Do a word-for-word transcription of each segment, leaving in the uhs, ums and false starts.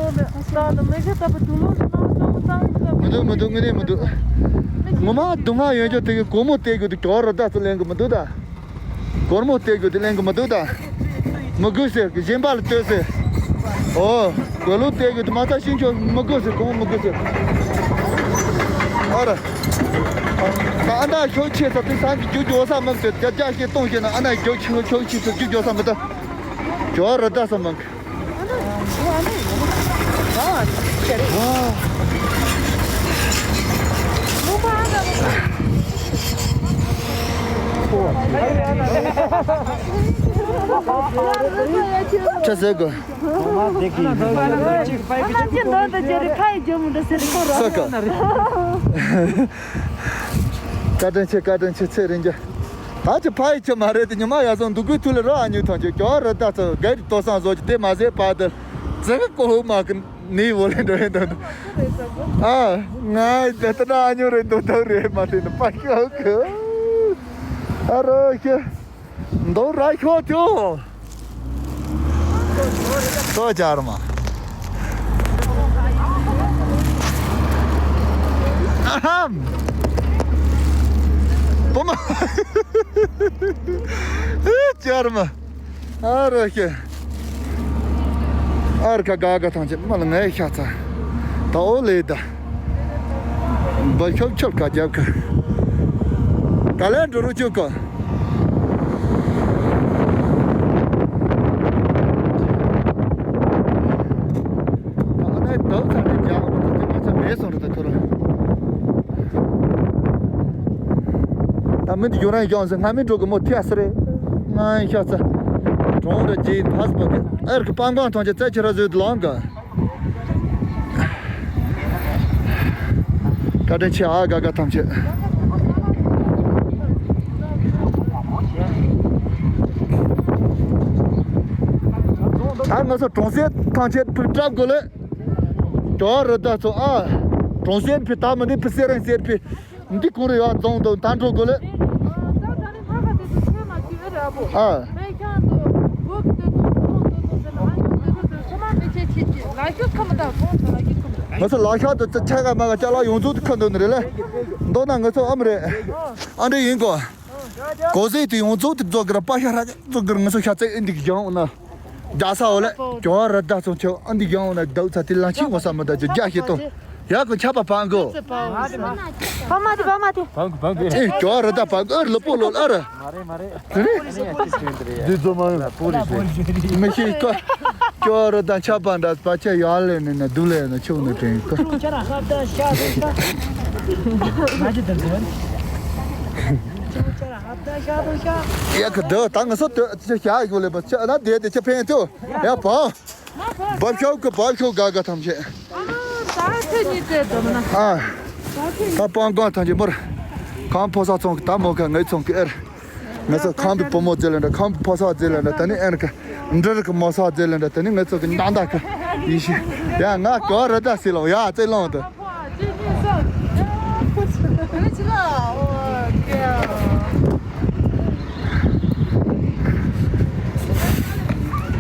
མི་འདུག་མི་འདུག་དངོས་གནས་མི་འདུག་ངོ་མ་སྡུག་བསྔལ་ཡོད་ཅོག་དེ་གི་སྒོར་མོ་སྟེར་དགོས་དུས་ཇོ་བོ་རི་དྭགས་ཚོ་ལེན་གི་མི་འདུག་ད། སྒོར་མོ་སྟེར་དགོས་དུས་ལེན་གི་མི་འདུག་ད། མི་དགོས་ཟེར་གི་གཞན་པ་ལ་སྟེར་ཟེར། ཨོ། དགོས་ལོ་སྟེར་དགོས་དུས་མ་རྩ་ཤིང་ཆོག་མི་དགོས་ཟེར་གོང་མི་དགོས་ཟེར། ཨ་ར། ད་ཨ་ན་ཤོག་ཆེ་ས་དེ་སང་གི་རྒྱུ་འཇོག་ས་མང་དུ་རྒྱ་རྒྱ་ཞིག་གཏོང་ཤེས་ན་ཨ་ན་རྒྱུ་ཆེ་ཤོག་ཆེ་ས་རྒྱུ་འཇོག་ས་མི་ད། ཇོ་བོ་རི་དྭགས་ས་མང་གི་ཆ་ཟེར་གོ། ས་ཀ། བཀའ་དྲིན་ཆེ། བཀའ་དྲིན་ཆེ། ཚེ་རིང་རྒྱ། ད་ཅི་ཕ་ཡི་ཆུ་མ་རེད་དེ། ཉི་མ་ཡར་སོང་འདུག་གུའི་ཐུག་ལ་རོ། ཨ་ཉུ་ཐང་ཆེ་ཇོ་བོ་རི་དྭགས་ཚོ་ག་རེ་ལྟོ་སང་བཟོ་ཅི་དེ་མ་ཟད་པ་དེ་ཙི་གི་ཀོ་ཧུ་མ་གི་ནི་བོ་ལེ་འགྲོ་ཡིན་དོ། ཨ་ང་དེ་ལྟ་ན་ཨ་ཉུ་རེད་འདུག་ཐག་རེད་མ་དེ་ནི་པ་ཤོག་གི། ཨ་རོ་ཤི། འདོ་ར་ཤོག་ཐུ། ཏོ་ཅར་མ། ཨ་ཧམ། པོ་མ། ཅར་མ། ཨ་རོ་ཤི། ཨར་ཁ་ག་ག་ཐང་ཆེ་མ་ལ་ངའི་ཤ་ཚ། ད་ཨོ་ལེ་ད། བ་ཤོབ་ཆོལ་ཁ་རྒྱབ་ཁ། ག་ལན་འགྲོ་རུ་བཅུག་གོ། ད་ཨ་ནེ་དག་ཚར་ཏེ་རྒྱག་འོ་ཚོ་དེ་མ་ཚད་མེད་སོང་རེད་ད་ཁོ་རང་། ད་མི་འདི་ཡོ་རང་ཡོང་ཟེར་སྔ་མི་འགྲོ་གི་མོ་ཐེ་ཨ་སི་རེད། ང་ཡི་ཤ་ཚ། གྲོང་ར་རྗེས་ཕ་སི་པ་གི་ཨར་གི་པང་པང་ཐོང་ཆེ་རྩ་ཆེ་ར་བཟོས་དུ་ལོང་གི། བཀའ་དྲིན་ཆེ་ཨ་ག་ག་ཐམས་ཅད། ད་ང་ཚོ་གྲོང་གསེབ་ཐམས་ཅད་ཕུ་བཀྲབ་དགོས་ལེ། ཇོ་བོ་རི་དྭགས་ཚོ་ཨ། གྲོང་གསེབ་ཕི་ད་མི་འདི་ཕི་སེ་རན་སེར་ཕི། འདི་གུང་རུ་ཡོད་རྫོང་དུ་ད་འགྲོ་དགོས་ལེ། ཨ། ང་ཚོ་ལག་ཤག་ཏུ་ཆ་ག་མ་ག་ཅ་ལག་ཡོངས་རྫོགས་དུ་ཁ་འདོན་ནི་རེད་ལེ། མདོར་ན་ང་ཚོ་ཨ་མ་རེད། ཨ་འདྲ་ཡིན་གོ། གོ་ཟེ་དུ་ཡོངས་རྫོགས་དུ་རྫོགས་གི་ར་པ་ཤ་ར་རྫོགས་གི་ར་ང་ཚོ་ཤ་ཚ་ཨེ་འདི་གི་ཡོང་ན། རྒྱ་ས་འོ་ལེ། ཇོ་བོ་རི་དྭགས་ཚོ་ཆེ་ཨ་འདི་ཡོང་ན་རྡོ་ཚ་དེ་ལ་ཕྱིན་གོ་ས་མི་ད་ཇོ་རྒྱ་ཤེས་ཏོ། ཡ་གོ་ཆ་པ་པང་གོ། བ་མ་དེ་བ་མ་དེ། བང་གི་བང་གི། ཨེ་ཇོ་བོ་རི་དྭགས་པང་གོ་ཨ་རི་ལོ་པོ་ལོ་ཨ་རི། མ་རེད་མ་རེད། དེ་རེད། འདི་ཚོ་མ་ཡོང་པོ་རེད་ཟེར། མི་ཤེས་ཀ། ཇོ་བོ་རི་དྭགས་ཆ་པ་འདྲ་པ་ཆ་ཡར་ལེ་ནས་ན་དུ་ལེ་ན་ཆུ་ནས་དྲན་ཀ། ཡ་གི་འདི་ད་ངས་སོ་ཏོ་ཆ་ཤ་ཡོད་ལེ་པ་ཆ་ན་དེ་དེ་ཆ་ཕན་ཏོ། ཡ་བ། བབ་ཤོག་གི་བབ་ཤོག་ག་ག་ཐམས་ཅད། ཨ། ད་པང་གང་ཐམས་ཅད་མོར། ཁམས་ཕོ་གསར་ཚོང་གི་ད་མོ་ག་ངའི་ཚོང་གི་ཨེར། ང་ཚོ་ཁམས་པའི་བུ་མོ་རྫས་ལ་འདྲ། ཁམས་པའི་ཕོ་གསར་རྫས་ལ་འདྲ། ད་ནི་ཨེར་ག་འབྲུ་རིགས་ཀྱི་མོ་གསར་རྫས་ལ་འདྲ། ད་ནི་ང་ཚོ་གི་ཉང་ད་ག་ཡིན་ཤི། ཡ་ང་ག་ར་ད་སི་ལོ་ཡ་རྩེ་ལོང་དུ།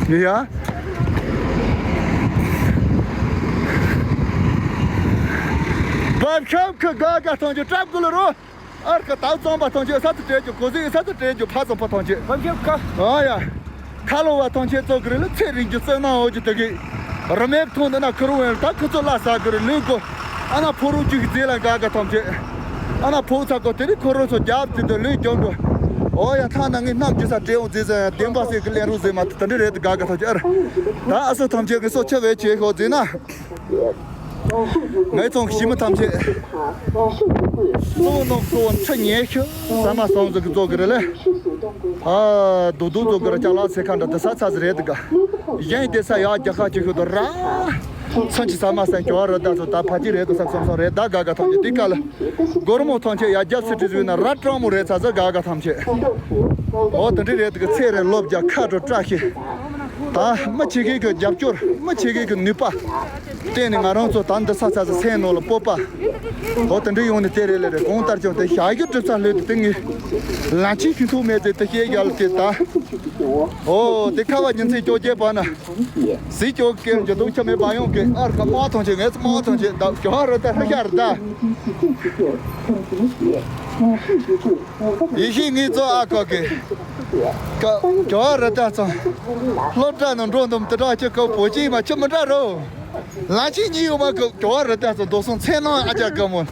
ཡ། བབ་ཤོག་གི་ག་ག་ཐང་ཅུ་ཀྲབ་གུ་ལ་རོ། ཨར་ཁ་ཏའུ་ཙོང་པ་ཐང་ཅུ་ས་ཏུ་སྤྲད་རྒྱུ་གོ་ཟི་ས་ཏུ་སྤྲད་རྒྱུ་ཕ་ཙོང་པ་ཐང་ཅུ། བབ་ཤོག་ག་ཨ་ཡ། ཁ་ལོ་བ་ཐང་ཆེ་ཚོ་གི་རི་ལ་ཚེ་རིང་རྒྱུ་བཙོན་ནང་འོག་གི་དེ་གི། རི་མེད་ཐོང་འདི་ན་ཁུ་རུ་ཝེན་ད་ཁུ་ཚོ་ལ་ས་གི་རི་ལུས་གོ། ཨ་ན་ཕོ་རུ་ཅིག་གི་རྫས་ལ་ག་ག་ཐམས་ཅད། ཨ་ན་ཕོ་ཚ་གོ་དེ་རི་ཁོ་རོ་ཚོ་རྒྱབ་ཀྱི་དེ་ལུས་གྱོང་གོ། ཨོ་ཡ་ཐ་ན་ངའི་རྣམ་རྒྱུ་ས་བྲེ་འོང་རྫས་ཟ་ཡ་བདེན་པ་སེ་གི་ལེན་རུ་ཟེ་མ་ད་འདི་རེད་ག་ག་ཐམས་ཅད་ཨ་ར། ད་ཨ་སོ་ཐམས་ཅད་གི་སོ་ཆེ་བའི་ཆེ་ཤོ་རྫས་ན། ངའི་ཚོང་གི་ཞི་མི་ཐམས་ཅད། སོང་ནོག་སོ་ཁྲི་ཉེ་ཤོ་ས་མ་སོང་ཟིག་གི་ཚོ་གི་རི་ལེ། ཨ། རྡོག་རྡོག་ཚོ་གི་ར་ཅ་ལག་ཚེ་ཁ་འདྲ་དེ་ས་ཚ་ཟི་རེད་དི་ག། གཞན་དེ་ས་ཡག་རྒྱ་ཁ་ཅིག་ཤོད་དོ་ར། ཚོན་གྱི་ས་མ་སན་ཀྱོ་ར་ད་ཚོ་ད་ཕ་ཅི་རེད་དི་ས་སོང་སོང་རེད་ད་ག་ག་ཐམས་ཅད་དེ་ཀ་ལ། སྒོར་མོ་ཐམས་ཅད་ཡ་རྒྱབ་སི་ཏི་ཟུས་ན་ར་སྤྲང་མོ་རེད་ཚ་ཟི་ག་ག་ཐམས་ཅད། ཨོ་དེ་འདྲི་རེད་དི་ག་ཚེ་རེད་ལོབ་རྒྱ་ཁ་དྲོ་བཀྲ་ཤིས། ད་ ཨ། མི་ཆེ་གེ་གི་རྒྱབ་སྐྱོར། མི་ཆེ་གེ་གི་ནུས་པ་བརྟེན་ནས་ང་རང་ཚོ་ད་འདི་ས་ས་ས་སེམས་ནང་ལ་སྤོབས་པ། འོ་དེ་འདྲ་ཡོང་ནས་དེ་རེད་ལེ་རེད། གང་ལྟར་ཀྱང་དེ་ཞག་བཞི་སྒྲུབ་ས་ལྷོད་དེ་དེ་ངས་ལན་ཆིག་ཁྱུ་ཐུག་མེད་ཚེ་དེ་ཤེས་རྒྱལ་དེ་ད། འོ་དེ་ཁ་བ་ཉིན་མཚན་བཅོ་བརྒྱད་པ་ན། སྲིད་སྐྱོང་སྐད་འཇུ་དུང་ཆ་མེད་པ་ཡོང་གི། ཨར་ཁ་དམག་ཐོན་ཆེ་ངས་དམག་ཐོན་ཆེ་ད་གྱོ་ར་ད་ཧ་ཤ་ར་ད། ཡེ་ཤེས་ངའི་གཙོ་ཨ་ཁོ་གི། ཀ་གྱོ་ར་ད་ཚང་སློབ་གྲྭ་ནང་འགྲོ་འདུམ་དེ་དྲག་ཅི་ཀ་བོ་ཅི་མ་ཆི་མི་འདྲ་རོ། ལ་ཆི་གཉིས་ཡོད་མ་ཀ་གྱོ་ར་ད་ཚང་རྡོ་སོང་ཚེ་ནང་ཨ་ཅག་ཀ་མོ།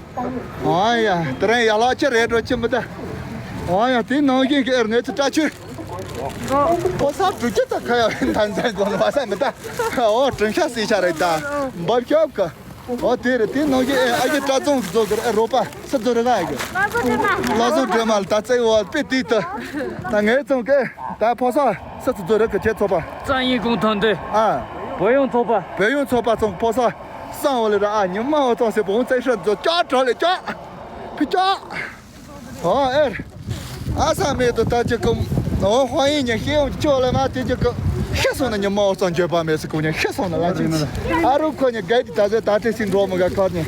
ཨ་ཡ་དེ་རིང་ཡ་ལ་ཆི་རེད་འགྲོ་ཆི་མི་ད། ཨ་ཡ་དེ་ནང་བཞིན་གི་ཨེར་ངས་ཚི་བཀྲ་ཆོས། ཕོ་གསར་བུ་སྐྱེ་ད་ཁ་ཡ་འདན་འདན་དགོན་བ་ས་མི་ད། ཨོ་དྲིན་ཤ་སི་ཤ་རེད་ད། འབབ་ཤོག་གི། ཨོ་དེ་རེད། དེ་ནང་གི་ཨ་ཡེ་བཀྲ་བཙོང་གི་བཟོ་གི་རེད། ཨེ་རོ་པ་སི་ཛོ་རེ་ག་ཡ་གི། ལ་བཟོ་འདྲེ་མ་ལ་ད་བཙེ་བ་པེ་དེ་ད། ད་ངས་ཚོང་གི་ད་ཕོ་གསར་སི་ཛོ་རེ་གི་ཁྱེད་ཚོ་པ། བཙན་ཡིན་གུང་ཐང་དེ། ཨ། བོད་ཡོངས་ཚོགས་པ། བོད་ཡོངས་ཚོགས་པ་ཚོང་ཕོ་གསར་སང་བ་ལེ་ར། ཨ་ཉི་མ་བ་ཚོང་སེ་བོང་བཙན་ཧྲ་ཛོ་ཅག་གྲོ་ལེ་ཅག་ཕི་ཅག་ཨོ་ཨེར། ཨ་ས་མེད་དུ་ད་ཅི་ཀུམ། ཨོ་ཧོ་ཡིན་ཉེ་ཤེས་ཡོང་ཅི་ཆོག་ལ་མ་དེ་ཅི་ཀུ། ཤི་སོང་ན་ཉི་མ་འོ་ཙང་འགྱོད་པ་མེད་སི་ཀུ་ཉེ་ཤི་སོང་ན་ལ་ཅི། ཨ་རུ་ཁོ་ཉེ་གལ་ཏེ་ད་ཟེ་ད་ཏྲེ་སིང་འགྲོ་མི་ག་ཁར་ཉེ།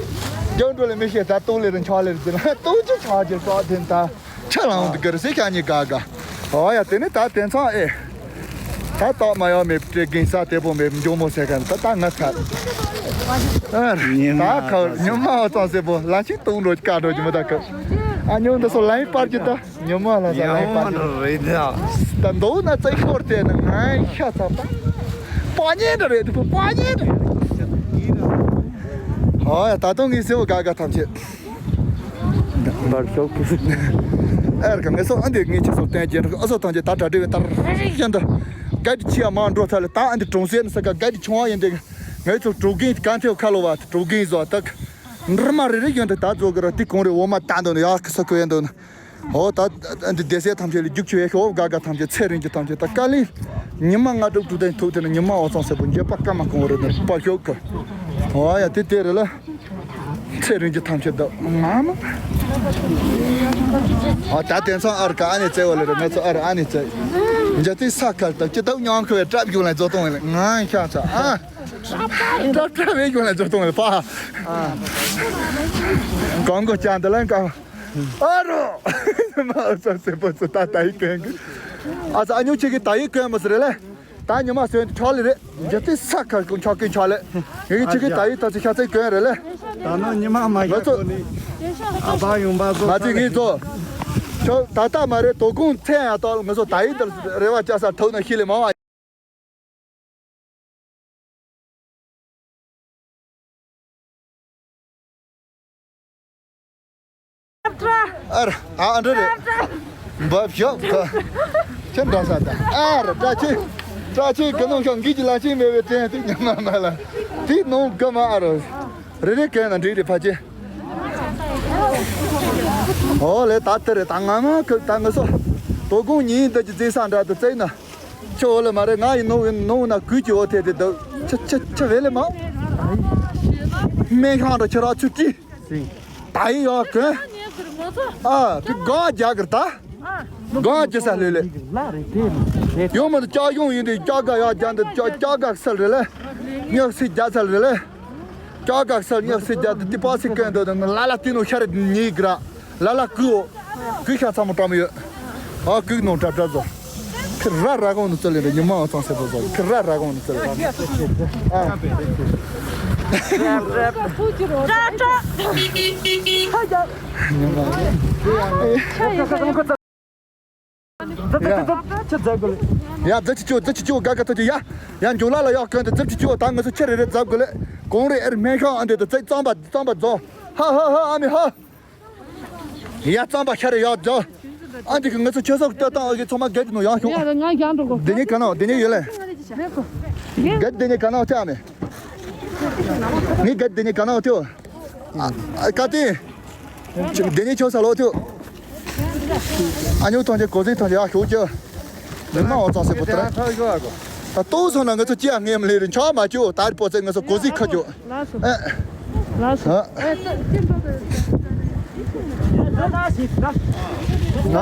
རྒྱང་འགྲོ་ལེ་མི་ཤེས་ད་ཏུང་ལེ་རུ་འཆག་ལེ་རུ་ཟེར་ན་ཏུང་ཅི་ཆག་ཅི་ཀ་དེ་ད་ཆ་ལང་དུ་གར་སི་ཤ་ཉེ་ག་ག་ཨོ་ཡ་དེ་ནི་ད་དེ་ཚང་ཨེ། ད་ཏོག་མ་ཡོད་མེད་ཏྲེ་གིན་ས་དེ་པོ་མེད་འཇོ་མོ་སེ་ཁན་ད་ད་ང་ཁ། ཨ་ད་ཁ་ཉི་མ་འོ་ཙང་སེ་པོ་ལ་ཅི་ཏུང་འགྲོ་ཀ་འགྲོ་ཅི་མི་ད་ཁ། ཨ་ཉོ་འདི་སོ་ལ་ཡི་པར་ཅི་ད། ཉི་མ་ལ་ས་ལ་ཡི་པར་ཅི་ད། ད་མདོ་ན་ཙེ་ཤོར་དེ་ན་ང་ཤ་ཚ་པ། པ་ཉེ་འདྲ་རེད་དེ་པ་ཉེ་འདྲ། ཨོ་ཡ་ད་དུང་ངའི་སེ་བོ་ག་ག་ཐམས་ཅད། འབར་ཤོག་གི། ཨེར་ག་ངེ་སོ་ཨ་འདི་ངེ་ཆེ་སོ་བསྟན་རྒྱན་ཨ་སོ་ཐམས་ཅད་ད་གྲ་སྒྲིག་གི་ད་རེ་ཤན་ད། ག་དི་ཆི་ཡ་མ་འགྲོ་ཐ་ལ་ད་ཨ་འདི་གྲོང་གསེབ་ན་ས་ག་ག་དི་ཆུང་བ་ཡིན་དེ། ངེ་ཚོ་གྲོ་གིན་ག་འཐེབ་ཁ་ལོ་བ་གྲོ་གིན་བཟོ་ད། འདྲ་མ་རེ་རེ་ཡོན་དེ་ད་བཟོ་གི་ར་དེ་གོང་རེ་འོ་མ་ད་འདོན་ཡག་གི་ས་ཁོ་ཡན་འདོན། ཨོ་ད་འདི་སྡེ་སྲིད་ཐམས་ཅད་ལ་རྒྱུག་ཆུ་ཡེ་ཤོག་ག་ག་ཐམས་ཅད་ཚེ་རིང་གི་ཐམས་ཅད་ད་དཀའ་ལས། ཉི་མ་ལྔ་དྲུག་དྲུག་དང་ཐུག་དེ་ནི་ཉི་མ་འོ་ཚང་སེ་པོ་འགྱོད་པ་སྐར་མ་གང་བོ་རེ་ནི་པར་ཤོག་གི། ཨོ་ཡ་དེ་དེ་རེ་ལ། ཚེ་རིང་གི་ཐམས་ཅད་ད་ང་མ། ཨོ་ད་དེང་སང་ཨར་ཀ་ཨ་ནི་བཙལ་བ་ལེ་རེ་ང་ཚོ་ཨར་ཨ་ནི་བཙལ། འཇའ་ཚིག་ས་ཁར་ད་ཅི་ད་ཉང་ཁུ་བའི་ཀྲབ་རྒྱུག་ལ་རྫོགས་གཏོང་བ་ལེ་ང་ཤ་ཚ་ཨ། ཀྲབ་ཀྲབ་བའི་རྒྱུག་ལ་རྫོགས་གཏོང་བ་ལེ་པ། གང་གོ་ཅང་དེ་ལ་ཀ་ཨ་རོ། མ་ཨ་ཙ་སེ་པོ་ཙི་ད་ད་ཡི་གོན་གི། ཨ་ཙ་ཨ་ཉུ་ཆེ་གི་ད་ཡི་གོན་མ་སི་རེ་ལེ། ད་ཉི་མ་སོན་ཆོག་ལེ་རེ། འཇའ་ཚིག་ས་ཁར་ཀུན་ཆོག་གི་ཆོག་ལེ། ངེ་གི་ཆེ་གི་ད་ཡི་ད་ཙི་ཤ་ཚིག་གོན་རེ་ལེ། ད་ནོ་ཉི་མ་མ་ང་ཚོ་ཤ་ནི་ཨ་བ་ཡོང་བ་ཚོ་ང་ཚོ་ངེ་ཚོ་ཆོག་ད་ལྟ་མ་རེད་དོ་ཀུན་ཚེ་ཡ་ཏོ་ང་ཚོ་ད་ཡི་ད་རེ་བ་ཅག་ས་ཐོག་ན་ཤི་ལེ་མ་བ། ཨ་ར་ཨ་འདྲ་རེད། འབབ་ཤོག་ག་ཁྱེད་འདྲ་ས་ད་ཨ་ར་བཀྲ་ཆེ། བཀྲ་ཆེ་གི་ནང་ཤོག་འགིག་གི་ལ་ཆེ་མེད་པའི་དྲན་དེ་ཉི་མ་མ་ལ་དེ་ནང་གི་མ་ཨ་ར་རེ་རེ་གན་ན་འགྲིག་རེད་ཕ་ཆེ། ཨོ་ལེ་ད་དེ་རེད་ད་ང་མ་ཁུག་ད་ང་སོ་དོ་དགོང་ཉིན་འདི་ཀྱི་རྩེ་ས་འདྲ་དུ་བཙལ་ན། ཁྱོད་འོ་ལེ་མ་རེད། ང་ཡི་ནོ་ཡི་ནོ་ན་གུས་ཀྱི་འོ་ཐེ་དེ་དུ་ཆ་ཆ་ཆ་བེ་ལེ་མ། སྨན་ཤང་ར་ཁྱེད་ར་ཚུ་ཀྲི། ད་ཡི་ཡོ་གོན། ཨ་དེ་གོ་རྒྱག་གི་ད། གོ་རྒྱག་ས་ལེ་ལེ། ཡོ་མ་དུ་ཅག་ཡོང་ཡིན་དེ་ཅག་ག་ཡོ་རྒྱག་འདི་ཅག་ཅག་ག་སལ་རེ་ལེ། ཉག་སི་རྒྱག་སལ་རེ་ལེ། ཅག་ག་སལ་ཉག་སི་རྒྱག་འདི་ཏི་པ་སི་གོན་འདི་ལ་ལ་ཏི་ནོ་ཤ་རེ་ཉིག་ར། ལ་ལ་ཀུའོ། ཀུ་ཤ་ཚ་མོ་བཀྲ་མོ་ཡོད། ཨ་ཀུ་ནོ་བཀྲ་བཀྲ་བཟོ། ཁི་ར་ར་གོང་ནི་ཙི་ལེ་འདྲ་ཉི་མ་འོ་ཚང་སེ་པོ་བཟོ། ཁི་ར་ར་གོང་ནི་ཙི་ལེ། ཨ། ཉི་མ། ཡ། ཡ་ཛི་ཅི་ཅུ་ཛི་ཅི་ཅུ་ག་ག་ཐོ་ཅི་ཡ། ཡ་འཇུ་ལ་ལ་ཡག་གོན་དེ་ཛི་ཅི་ཅུ་ད་ང་ཚོ་ཁྱེད་རེ་རེ་ཛབ་དགོས་ལེ། གོང་རེ་ཨེར་སྨན་ཤང་ཨ་འདྲེ་དུ་ཙི་རྩམ་པ་རྩམ་པ་རྫོ། ཧ་ཧ་ཧ་ཨ་མི་ཧ། ཡ་རྩམ་པ་ཤ་རེ་ཡག་རྫོ། ཨ་འདི་གི་ང་ཚོ་ཆོས་ཚོགས་ལྟ་སྟངས་ཨ་གི་ཚང་མ་རྒྱ་དེ་ནོ་ཡག་ཤོག་ཡ་ང་རྒྱ་འགྲོ་གོ་དེ་ནས་ག་ནོ་དེ་ནས་ཡོད་ལེ། རྒྱ་དེ་ནས་ག་ནོ་ཐེ་ཨ་མི། ངའི་རྒྱ་དེ་ནས་ག་ནོ་ཐེ་ཨ་ཀ་ཏི། དེ་ནས་ཆོས་ས་ལོ་ཐེ། ཨ་ཉོ་ཐང་ཆེ་གོ་ཟིག་ཐང་ཆེ་ཨ་ཤོག་ཅི། མི་མང་བ་ཙང་སེ་པོ་ཏི་ར། ད་ཏོ་སོང་ན་ང་ཚོ་ཅི་ཡང་ངེམ་ལེ་རིན་ཆ་མ་ཅོ་ད་རི་པོ་ཚེ་ང་ཚོ་གོ་ཟིག་ཁ་ཅོ། ལགས་སོ། ཨེ། ལགས་སོ། ཨ། ང་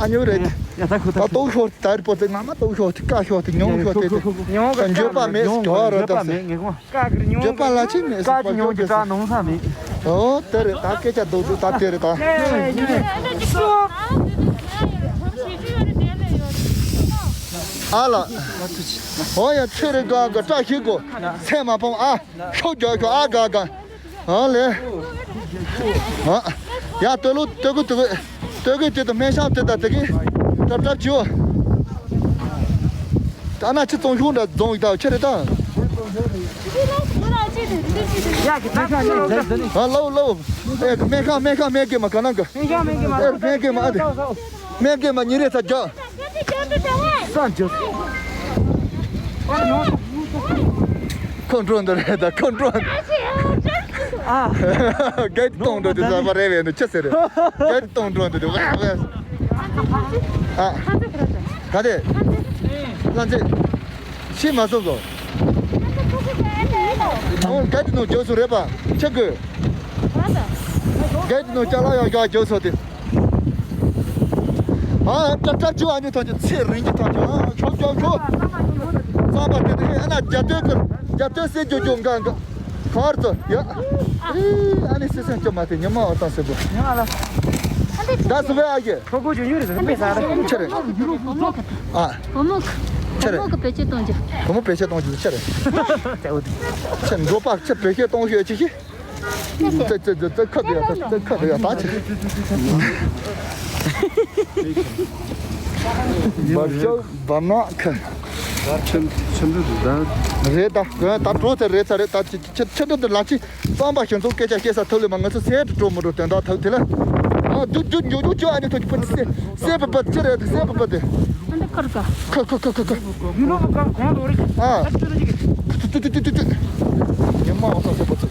ཨ་ཉོ་རེད། ཡ་ད་ཁུ་ད་ད་ལྟོགས་ཤོར་ད་རེད་པོ་ཏེ་ང་མ་ལྟོགས་ཤོར་ཏེ་དཀའ་ཤོར་ཏེ་མྱོང་ཤོར་ཏེ་ཏེ་ཉོང་ད་འགྱོད་པ་མེད་སྐྱོ་རོ་ད་སེ། འགྱོད་པ་ལ་ཅི་མེད་སེ་པ་འགྱོད་ཀྱི་སེ། ཨོ་དེ་རེད་ད་སྐད་ཆ་རྡོག་རྡོག་ད་དེ་རེད་ད། ཨ་ལ། ཨོ་ཡ་ཚེ་རེ་དགའ་དགའ་བཀྲ་ཤིས་དགོ། ཚེ་མ་ཕམ་ཨ། ཤོག་རྒྱག་ཤོག་ཨ་དགའ་དགའ། ཨ་ལེ། ཨ། ཡ་ལྟོས་ལོ་ལྟོས་གི་ལྟོས་གི་ལྟོས་གི་དེ་དང་སྨན་ཤང་དེ་དང་དེ་གི་གྲབ་གྲབ་བྱིའོ། ད་ན་ཆི་ཙོང་ཤུང་འདྲ་རྫོང་ཡིག་ད་ཆི་རེད་ད། ཨ་ལོ་ལོ། ཨེ་སྨན་ཤང་སྨན་ཤང་སྨན་གི་མ་ག་ན་གི། སྨན་ཤང་སྨན་གི་མ་ཨ་དེ། སྨན་གི་མ་ཉི་རེ་ཚ་རྒྱ། སངས་རྒྱས། ཁོང་ཁྲོ་འདི་རེད་ད་ཁོང་ཁྲོ། ཨ། གལ་གཏོང་འགྲོ་དེ་ཟ་བ་རེད་བས་ནི་ཆི་ཟེར་རེད། གལ་གཏོང་འགྲོ་འདི་དེ་ཝ་ཝ། ཨ། ག་དེ། ལྷ་མཛེས། ཤི་མ་སོང་གོ། ཁོང་གལ་གཏོང་འགྲོ་སུ་རེད་པ། ཆི་གོ། གལ་གཏོང་ཅ་ལག་ཡག་ཡག་འགྲོ་སུ་དེ། ཨ་ཀྲ་ཀྲ་ཅུ་ཨ་ནི་ཐོག་ཅུ་ཚེ་རིང་གི་ཐོག་ཅུ་ཨ་ཁྱོ་ཁྱོ་ཁྱོ། རྩམ་པ་དེ་དེ་ཨ་ན་རྒྱ་སྟོད་ཀྱི་རྒྱ་སྟོད་སེ་ཇོ་ཇོ་འགའ་འགའ་གར་ཙོ་ཡ། ཨ་ནི་སེ་སེ་ཅོ་མ་དེ་ཉི་མ་འོ་ཏང་སེ་བུ། ཉི་མ་ལ། ད་སུ་བས་ཨ་ཡེ། ཁོ་ཁོ་ཇོ་ཉུ་རེད་ཟེར་པས་ས་རེད། ཆེ་རེད། ཨ། བུ་མོ་ཆེ་རེད། བུ་མོ་གི་བེད་སྤྱོད་གཏོང་རྒྱུ། བུ་མོ་བེད་སྤྱོད་གཏོང་རྒྱུ་ཆེ་རེད། ཆེ་འགྲོ་པ་ཆེ་བེད་སྤྱོད་གཏོང་ཤོད་ཅི་ཤི། ཙི་ཙི་ཙི་ཙི་ཁ་དེ་ཡ་ཙི་ཁ་དེ་ཡ་ད་ཆི། བབ་ཤོག་བབ་ནག་ཁ། ཆུ་ཆུ་འདི་དང་། རེད་ད་གོན་ད་འགྲོ་ཚེ་རེད་ཚ་རེད་ད་ཆི་ཆི་ཆི་འདི་འདི་ལ་ཆི། རྩམ་པ་ཞིག་ཚོ་སྐད་ཆ་བཤད་ས་ཐུབ་ལེ་མ་ང་ཚོ་སེ་འགྲོ་མི་འགྲོ་དོན་དག་ཐུབ་དེ་ལ། ཨ་དུ་དུ་ཉོ་ཉོ་ཅོ་ཨ་ནི་ཐོ་ཅི་པ་སེ་སེ་པ་པ་ཅི་རེད་སེ་པ་པ་དེ། ཨ་འདི་ཁར་ཀ་ཁ་ཁ་ཁ་ཁ་ཁ། ཡུ་རོབ་གང་གང་དུ་རེད། ཨ། ཨ་ཏུ་རུ་ཅིག་ཏུ་ཏུ་ཏུ་ཏུ་ཏུ། ཉི་མ་འོ་ས་སོ་པ་ཚོ།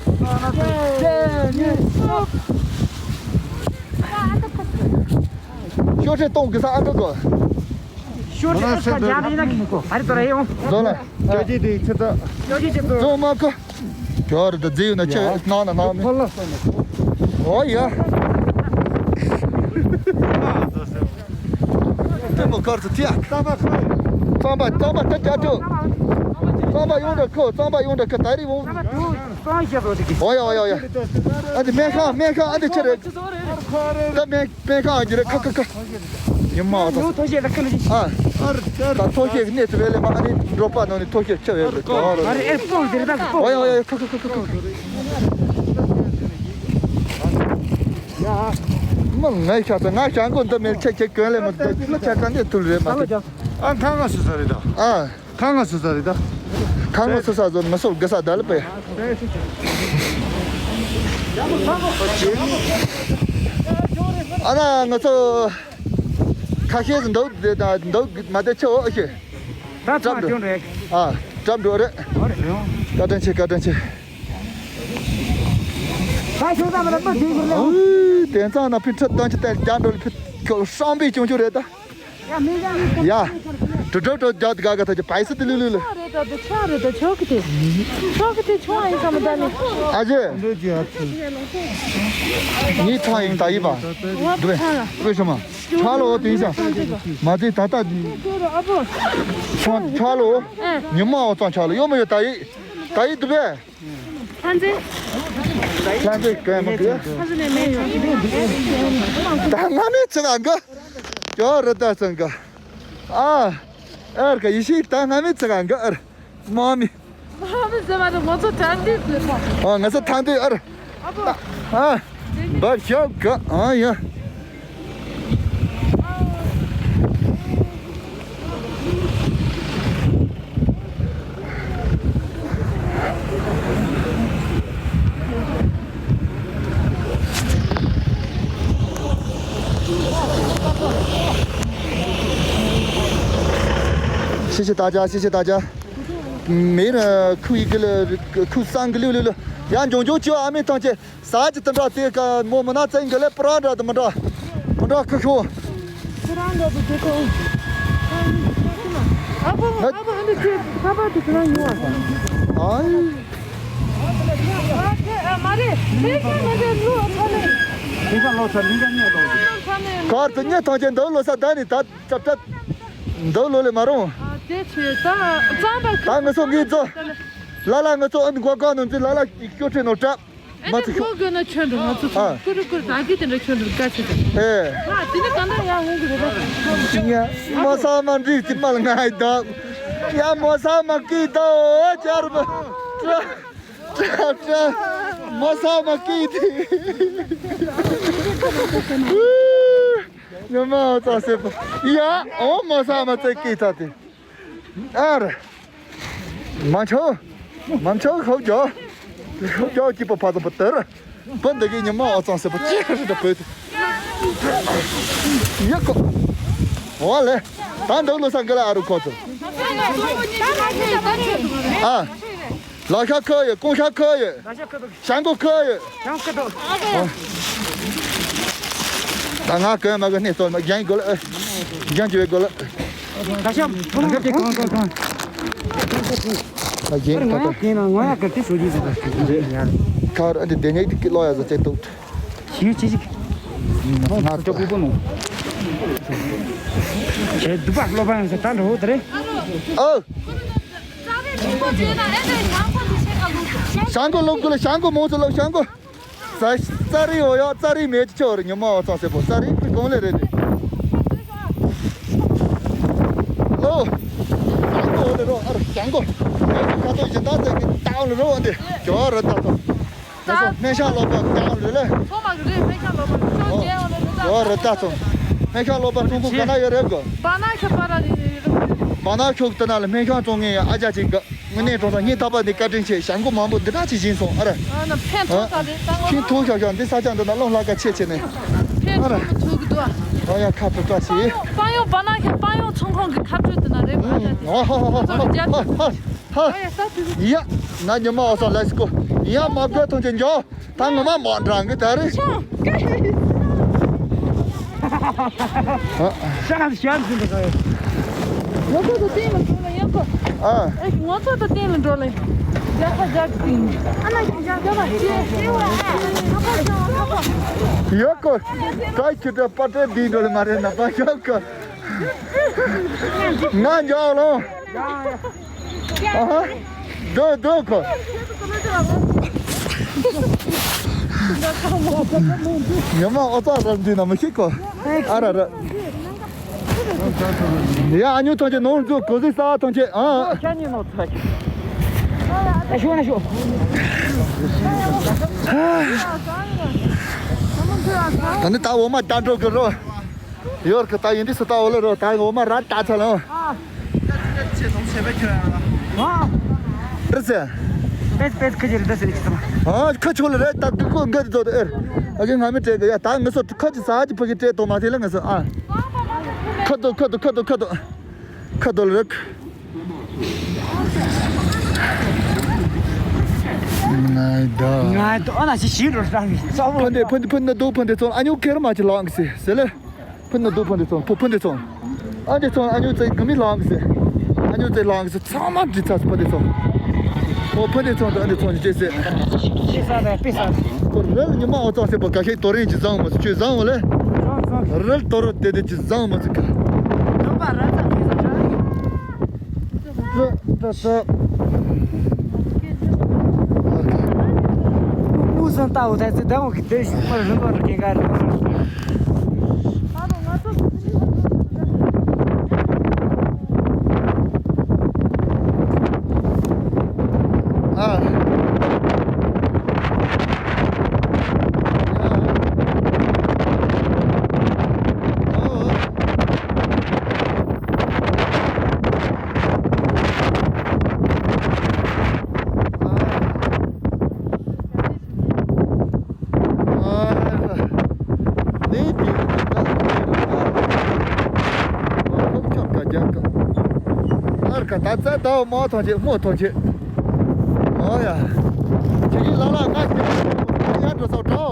ཤོག་ཁྲེ་གཏོང་གི་ས་ཨ་འདྲ་གོ། ཤོག་ཁྲེ་ཨ་ས་རྒྱ་རི་ན་གི་ཨ་རི་དོ་རེ་ཡོང་། ཛོ་ལ། ཅོ་ཅི་དེ་ཆེ་ད། ཅོ་ཅི་ཅི་ཛོ་མ་ཀ། ཇོ་རི་ད་ཛི་ཡུ་ན་ཆེ་ནང་ན་ནང་མི། ཨོ་ཡ། ཏེ་མོ་ཀར་ཚུ་ཐིའ། རྩམ་པ་རྩམ་པ་ཏེ་རྒྱ་ཏོ། རྩམ་པ་ཡོང་འདྲ་ཁོ་རྩམ་པ་ཡོང་འདྲ་ཁ་ད་རི་བོ། ཨོ་ཡ་ཨོ་ཡ་ཨོ་ཡ། ཨ་ཏི་སྨན་ཁང་སྨན་ཁང་ཨ་ཏི་ཆེ་རེད། ད་སྨན་སྨན་ཁང་ཨ་ཅི་རེད་ཁ་ཁ་ཁ། ཉི་མ་བ་ཐོ་ཤེས་ལ་ཁ་ལ་ཞིག་ཨ། ད་ཐོ་ཤེས་ཀྱི་གནས་ཚུལ་བས་ལས་མ་ཨ་ནི་འགྲོ་པ་ནང་ནས་ཐོ་ཤེས་ཆེ་བས་ལ་ཏོ། ཨ་རེ་ཨེ་སྤོང་ཟེར་ད་སྤོང་། ཨོ་ཡ་ཨོ་ཡ་ཁ་ཁ་ཁ་ཁ་ཁ། ཡ། མ་ངའི་ཤ་ཚ་ང་ཤ་མགོ་འདི་མེད་ཆ་ཁྱེད་གོན་ལས་མ་འདི་ལ་ཆ་ཚ་འདི་ཐུལ་རེད་མ་འདི། ཨ་ཁ་ང་སུ་ས་རེད་ད། ཨ། ཁ་ང་སུ་ས་རེད་ད། ཁ་ང་སུ་ས་ཟོ་མ་སོ་ག་ས་ད་ལ་པེ། ཨ་ན་ང་ཚོ་ཁ་ཤས་འདུག་འདུག་མ་བསྡད་ཆོག་ཨ་ཤེ། ད་ཚང་སྐྱོན་རེད། ཨ་གྲབ་འགྲོ་རེད། བཀའ་དྲིན་ཆེ་བཀའ་དྲིན་ཆེ། ད་ཤོག་ད་མ་ལ་མ་བསྡད་ཁུར་ལ། ཨུ་དེང་སང་ན་ཕི་ཁྲི་བཏང་ཅི་ཏན་རྒྱ་འགྲོ་ལ་ཕི་ཁོ་ཧྲང་པི་ཅུང་ཅུ་རེད་ད། ཡ། དྲུ་དྲུ་དྲུ་རྒྱག་དགའ་དགའ་ཐག་གི་པའི་སི་དི་ལུ་ལུ་ལུ། ཆོག་རེད་ད་ཆོག་གི་དེ། ཆོག་གི་དེ་ཆོག་ཨིན་ས་མ་ད་ནི། ཨ་ཅེ། ངའི་ཐང་ཡིན་ད་ཡིན་པ། འདི་བས་ཆོག་ལ། ཨོ་ཤ་མ། ཆོག་ལོ་དེ་ཡིན་ས། མ་དེ་ད་ལྟ་འདི། ཨ་བོ། ཆོག་ཆོག་ལོ། ཨ། ཉི་མ་འོ་ཙང་ཆོག་ལོ་ཡོད་མ་ཡོད་ད་ཡིན། ད་ཡིན་འདི་བས། ལྷ་མཛེས། ལྷ་མཛེས་གོས་མ་གོས། ལྷ་མཛེས་ནས་མེད་ཡོད། ད་ང་མེད་ཚེ་ག་འགའ། ཇོ་རུ་ད་ཚང་ག། ཨ། ཨར་ག་ཡི་ཤིག་ད་ང་མེད་ཚེ་ག་འགའ་ཨར། མ་མི། མ་མི་ཟེར་བ་རེད་ང་ཚོ་དྲན་དུས་ཟེར་བ། ཨ་ང་ཚོ་ཐང་དུས་ཨར། ཨ་བོ། ཨ། འབབ་ཤོག་ག་ཨ་ཡ།谢谢大家，谢谢大家。没人可以给了，可以三个六六六，让炯炯去阿妹堂姐。 ས་ཅི་ཏི་འདྲ་དེ་ཀ་མོ་མི་ན་བཙན་གི་ལེ་པ་རང་འདྲ་དུ་མི་འདྲ། མི་འདྲ་ཁུ་ཤོ། ཁྱེད་རང་འདྲ་དུ་དེ་ཀ་ཨ་ཕོ་ཨ་ཕོ་ཨ་འདི་ཁྱེད་ཁ་པར་དེ་ཁྱེད་རང་ཉོ་བ་དང་། ཨའི། ཨ་ཁྱེད་ཨ་མ་རེད་དེ་ཁྱེད་མ་རེད་ལུ་ཨ་ཕ་ལེ། ཁྱེད་ཀྱང་ལོ་སར་ལིང་ཀ་རྙེད་ལོ་ཟེར། གར་དུ་རྙེད་ཐང་ཆེན་འདུག་ལོ་ས་ད་ནི་ད་ཙབ་ཙབ་འདུག་ལོ་ལེ་མ་རུང་། ཨ་དེ་ཆེ་ད་ཙམ་པ་ད་ངུ་ཚོ་ངའི་ཚོ། ལ་ལ་ངུ་ཚོ་ཨ་ནི་གོ་གོ་ནོ་འཛི་ལ་ལ་ཡིག་སྐྱོ་ཁྲིད་ནོ་ཏྲ། ཨ་མ་ནི་ཚོ་ཤོག་གོ་གོ་ན་ཆོན་འགྲོ་ང་ཚོ་ཨ། ཀུ་རུ་ཀུ་རུ་ད་གི་དེ་འདྲ་ཆོན་འགྲོ་དཀའ་ཆེ་ད། ཨེ། ཨ་དེ་ནི་ག་འདྲ་ཡང་ཧོང་གི་རེད་ད། ཡ་མོ་ས་མ་འགྲིག་དེ་མ་ལ་ང་ཡི་ད། ཡ་མོ་ས་མ་ཀི་ད་ཨོ་ཅར་མ་ཏྲ། ཏྲ་ཏྲ། མོ་ས་མ་ཀི་དེ། ཉི་མ་ཨོ་ཙ་སེ་པོ། ཡ་ཨོ་མོ་ས་མ་ཙེ་ཀི་ད་དེ། ཨ་ར། མ་ཆོ། མ་ཆོ་ཁོ་རྒྱོ། ཁོ་རྒྱོ་སྐྱིད་པོ་ཕ་ཙམ་པོ་དེར། བུ་འདི་གི་ཉི་མ་ཨོ་ཙང་ཟེར་པོ་ཅི་ཁ་ཤི་ད་བོད་དུ། ཡ་ཁོ། འོ་ལེ། ད་འདུག་ལོ་ས་འགི་ལ་ཨ་རུ་ཁོ་ཚོ། ཨ། ལ་ཤ་ཁོ་ཡོད། ཀོང་ཤ་ཁོ་ཡོད། ཤང་ཀོ་ཁོ་ཡོད། ཡང་སྐད་དོ། ད་ང་གོན་མ་གོན་སྣེ་སོར་མ་རྒྱན་གོ་ལ། རྒྱན་གྱི་བའི་གོ་ལ། ད་ཤམ་ཐོང་གི་གང་གང་གང་། ད་རྒྱན་ང་ཡང་ད་གིན་ལ་ང་ཡང་གི་དེ་སོ་ཡིན་ཟེར་ད་ཡ། ཁ་ར་འདི་དེ་ནས་དེ་ལོ་ཡ་ཟ་ཚེ་ཏོག་ཞིག་ཆེ་ཞིག་ང་ཚོ་ཀུ་པོ་ནོ། ཁྱེད་སྡུག་པ་སློབ་པ་ཡང་ཟེར་ད་འགྲོ་དེ་རེད། ཨོ། ཤང་ཀོ་ལོག་དགོས་ལ། ཤང་ཀོ་མང་ཚོ་ལོག་ཤང་ཀོ། ཙ་ཙ་རི་འོ་ཡོ། ཙ་རི་མེད་ཅི་ཆོ་རི་ཉི་མ་བ་ཚང་སེ་པོ། ཙ་རི་པི་གོང་ལེ་རེད་ནི། ལོ། ཤང་ཀོ་འོ་ལེ་རོ་ཨ་རོ་ཤང་ཀོ། ཁ་ཏོ་ཡིན་ད་ཙེ་གི་ཏའོ་ལེ་རོ་འདི་ཇོ་ར་ད་ཏོ། ད་སོ་སྨན་ཤང་ལོག་པ་ཏའོ་ལེ་ལེ། ཚོ་མ་གི་རེད། སྨན་ཤང་ལོག་པ་ཅོ་ཇེ་འོ་ལེ་རོ་ད། ཇོ་ར་ད་ཏོ། སྨན་ཤང་ལོག་པ་ཀྲུང་གོ་ག་ན་ཡོད་རེད་གོ། བ་ན་ཁ་པ་ར་རེད་རེད་རེད། བ་ན་ཁྱོག་ཏི་ན་ལ་སྨན་ཤང་བཙོང་ངེ་ཡ་ཨ་ཅག་ཅིག་ག་དངོས་གནས་དྲང་གནས་སྙིང་ཐག་པ་ནས་བཀའ་དྲིན་ཆེ། ཞང་གོ་མང་པོ་འདི་འདྲ་ཅིག་བཞིན་སོང་ཨ་ར། ཨ་ན་ཕན་ཐོགས་ད་རེད་ད་ང་ཤིང་ཐུག་ཤག་ཤག་འདི་ས་ཆ་འདི་ན་རླུང་ལྷག་ཀ་ཆེ་ཆེ་ནས། ཕན་ཨ་ར། ཐོགས་མི་ཐུབ་གི་འདུག་ཨ། ཨ་ཡ་ཁ་ཐུག་ཀ་ཆེ། སྤང་ཡོང་བ་ན་ཁྱེད་སྤང་ཡོང་ཚོང་ཁང་གི་ཁ་སྤྲོད་དུ་ན་རེད་ཨ་ཡ། ཧ་ཧ་ཧ་ཧ་ཧ་ཧ། ཡ་ན་ཉི་མ་ཨོ་སོ་ལེ་སི་ཀོ། ཡ་མ་བརྒལ་ཐོན་ཆེ་འཇོ། ད་ངོ་མ་མོ་འདྲ་གི་ད་རེད། ཤང་ཀ་ཤང་ཤང་ཟིན་པ་ག་ཡོད། ང་ཚོ་དང་སྟེང་ལ་འགྲོ་ལ་ཡང་ཁོ། ཨ། ཨེ་ང་ཚོ་དང་སྟེང་ལ་འགྲོ་ལ་ཡང་ཁ་རྒྱག་གི་ཨ་ན་ཡང་རྒྱག་མ་ཤེས། ཡོད་ཁོ། ད་ཁྱོད་ད་པ་ཏྲེ་འདི་འགྲོ་ལ་མ་རེད་ན་པ་ཤོག་ཁོ། ང་འཇོག་ལོ། ཨ་ཧ། འགྲོ་འགྲོ་ཁོ། ཉི་མ་ཨོ་ཙ་ར་འདི་ན་མི་ཤེས་ཁོ། ཨ་ར་ར། ཡ་ཨ་ཉུ་ཐོང་ཆེ་ནོར་འཛུགས་གོ་ཟི་ས་ཐོང་ཆེ་ཨ། ཨ་ཤོ་ཨ་ཤོ། ད་ནི་ད་འོ་མ་ད་འགྲོ་གི་རོ། ཡོར་གི་ད་ཡིན་དུས་སུ་ད་འོ་ལེ་རོ་ད་འོ་མ་ར་ད་ཚ་ལོ། རི་ཟེ། པེད་པེད་ཁ་ཅིག་རི་ད་ཟེར་གི་ཚ། ཨ་ཁ་ཆོ་ལེ་རེད་ད་དུ་ཀོ་འགའ་དུ་ཨེར། ཨ་གི་ང་མི་སྤྲད་གི་ཡ་ད་ངི་སོ་ཁ་ཅིག་ས་ཅིག་ཕ་གི་སྤྲད་དོ་མ་ཐེ་ལ་ངི་སོ་ཨ། ཁ་དོ་ཁ་དོ་ཁ་དོ་ཁ་དོ། ཁ་དོ་ལེ་རེད། ང་ད། ང་ད་ཨ་ན་ཞིག་ཞིག་རོ་ས་ནི་ས་བོ། ཕན་དེ་ཕན་དེ་ཕན་ན་དོ་ཕན་དེ་ཚོ་ཨ་ཉུ་ཁེར་མ་ཅི་ལང་སི་སི་ལེ། ཕུན་ན་དུ་ཕུན་དེ་ཚོ་ཕུ་ཕུན་དེ་ཚོ། ཨ་དེ་ཚོ་ཨ་ཉུ་ཙེ་གི་མི་ལང་གི་སེ། ཨ་ཉུ་ཙེ་ལང་གི་སེ་ཚང་མ་འདྲི་ཚ་སི་ཕུན་དེ་ཚོ། ཨོ་ཕུན་དེ་ཚོ་དང་ཨ་དེ་ཚོ་ནི་ཅེ་སེ། ཅེ་ས་དང་པེ་ས་དང་། ཁོ་རེལ་ཉི་མ་ཨོ་ཙང་སེ་པ་ག་ཤེ་དོ་རེན་གྱི་བཟང་མ་སི་ཆུ་བཟང་བ་ལེ། བཟང་བཟང་། རེལ་དོ་རོ་དེ་དེ་གྱི་བཟང་མ་སི་ག། དོ་པ་ར་ཙ་པེ་ས་ཅང་། ཙ་ཙ་ཙ། མུ་སང་ཏའོ་ད་ཙི་ད་འོ་གི་དེ་ཞུ་མར་རིན་པ་ར་གེ་ག་ར། ཨ། ཨར་ཀ་ད་ཙ་ད་མོ་ཐོང་ཆེ་མོ་ཐོང་ཆེ། ཨོ་ཡ། ཁྱེད་ཀྱིས་ལ་ལ་ང་ཁྱེད་ཀྱིས་ཡར་འགྲོ་སོགས་འགྲོ།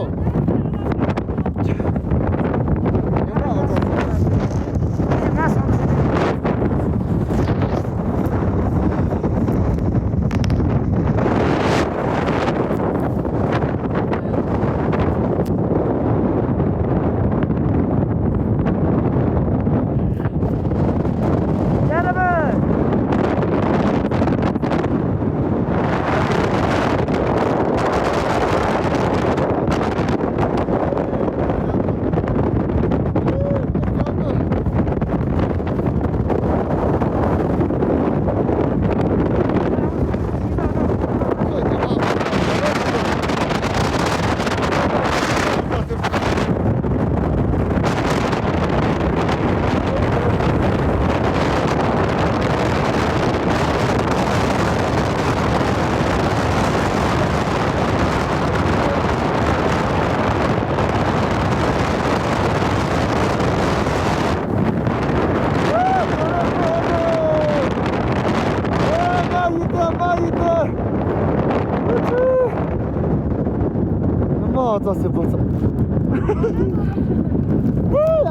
ཙག་སེ་པོ་ཙག་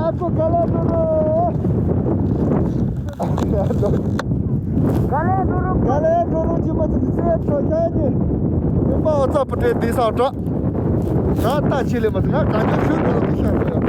ཨ་ཙོ་ག་ལེ་འགྲོ་རོ། ག་ལེ་འགྲོ་རོ། ག་ལེ་འགྲོ་རོ་ཅི་མ་ཙི་སེ་ཏྲོ་ཡ་ནི། མི་མ་ཨོ་ཙག་པུ་ཏྲེ་འདི་སང་ཏྲོ། ད་ད་ཆི་ལེ་མ་ཙི་ང་ག་ཅོ་ཤུ་འགྲོ་རོ་འདི་ཤ་འགྲོ་ཡ།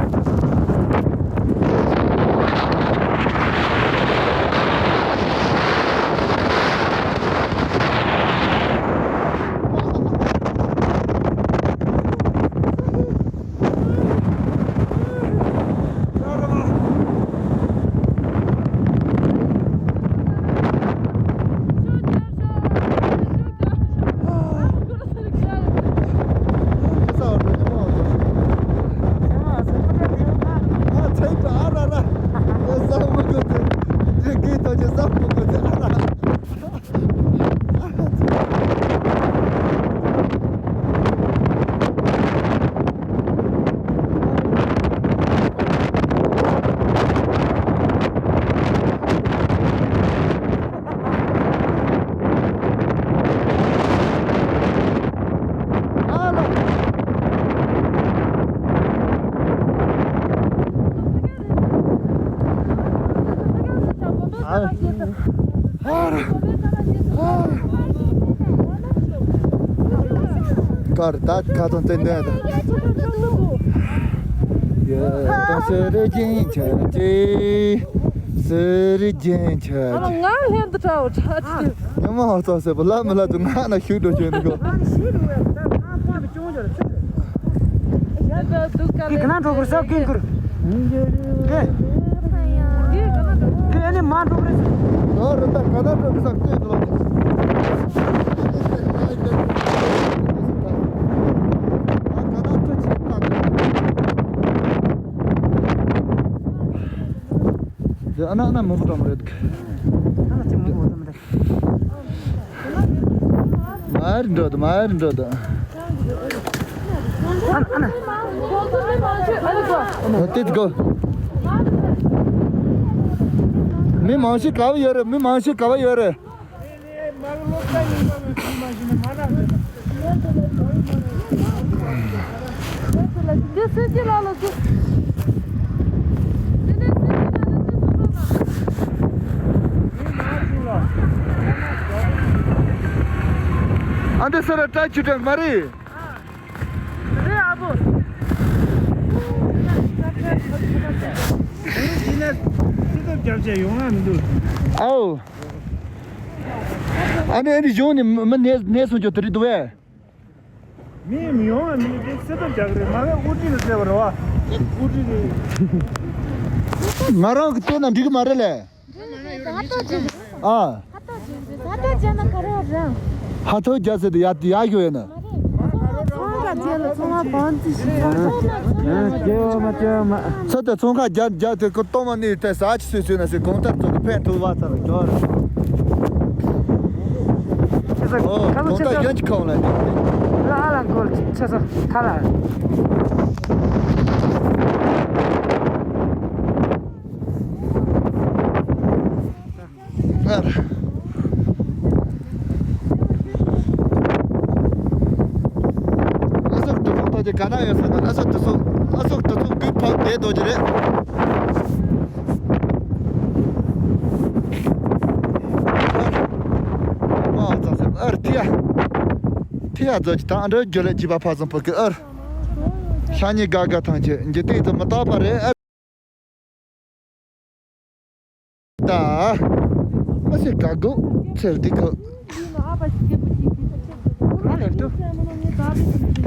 ཀར་ད་ཁ་ཐོན་ཏན་ཏན་དང་། ཡ་ད་སེ་རེ་རྒྱན་ཆ་ཅི། སེ་རེ་རྒྱན་ཆ་ཅི། ང་ལྷན་དུ་ཁྲའོ་ཁྲ་ཅི། ཉི་མ་ཧ་ཙག་སེ་པོ་ལ་མི་ལ་དུ་ང་ན་ཤུགས་འགྲོ་ཆེན་འདུག་དེ་ག་ན་འགྲོ་དགོས་ས་ཀིང་ཀུར། དེ། དེ་ཨ་ནི་མ་འགྲོ་དགོས་ས། ཨོ་རེད་ད་ག་ན་འགྲོ་དགོས་ས་ཀིང་ཀུར། དེ་ཨ་ན་ཨ་ན་མོ་བུ་ཏམ་རེད། ཨ་ན་ཅི་མོ་བུ་ཏམ་རེད། མར་འགྲོ་དང་མར་འགྲོ་དང་། ཨ་ན་ཨ་ན། Let's go. མི་མང་ཤོས་ག་བ་ཡོད་རེད། མི་མང་ཤོས་ག་བ་ཡོད་རེད། འདི་སེ་ཅི་ལ་ལ་ཟུ། འདི་ནས་སེ་ཅི་ལ་ལ་ཟུ་ཟུ་ལ་ལ། ཨ་འདི་སེ་ར་ཏྲ་ཆུ་ཏྲ་མ་རེད། རེད་ཨ་བོ། འདི་ནས་སི་ཏོབ་རྒྱབ་བྱས་ཡོང་ང་མི་འདུག་ཨའོ། ཨ་ནི་ཨ་ནི་གཞུང་ནས་མི་ནས་ནས་སོང་ཆོག་དེ་རེད་འདུག་བས། མི་མི་ཡོང་བ་མི་དེ་སེ་ཏོབ་རྒྱག་གི་རེད། མ་གི་དབུ་ཁྲིད་ལ་བཙལ་བ་རེད་བ། དབུ་ཁྲིད་རེད། ང་རང་གི་བལྟས་ན་འགྲིག་གི་མ་རེད་ལས། ཨ། ཧ་ཐོ་རྒྱ་ཟེར་དུ་ཡ་ཡ་ཞོ་ཡ་ན། ཚོང་ཁ་རྒྱ་ལ་ཚོང་ཁ་བང་ཙི་ཞིག་ཚོང་ཁ་ཚོང་ཁ་ཚོང་ཁ་ཚོང་ཁ་རྒྱ་རྒྱ་དེ་ཀོ་ཏོ་མ་ནི་དེ་ས་ཆ་སུ་སུ་ན་སི་གོང་ལྟར་ཚོ་གི་ཕན་ཐོགས་བ་ཚར་རྒྱོར། ཨོ་གོང་ལྟར་གཞན་གྱི་ཁོང་ལ་ནི། ལ་ཨ་ལ་འགོར་ཆེ་ས་ཐ་ལ། ཨ་སོག་དུ་ཚོགས་ཐོག་གི་ག་ན་ཡོད་ས་ན་ཨ་སོག་དུ་ཚོགས་ཨ་སོག་དུ་ཚོགས་གུས་ཕབ་བསྡད་དོ་ཅི་རེད། མ་ཙང་སེ་ཨར་ཐི་ཡ་ཐི་ཡ་ཛོ་ཅི་ད་ཨ་འདྲ་རྒྱུ་ལས་ཅི་པ་ཕ་ཙང་པོ་གི་ཨར་ཤ་ཉེ་ག་ག་ཐང་ཆེ་འཇི་ཏིག་ཏུ་མི་རྟག་པ་རེད་ཨ། ད། མ་ཤེས་ག་གོ་ཚེར་འདི་གོ་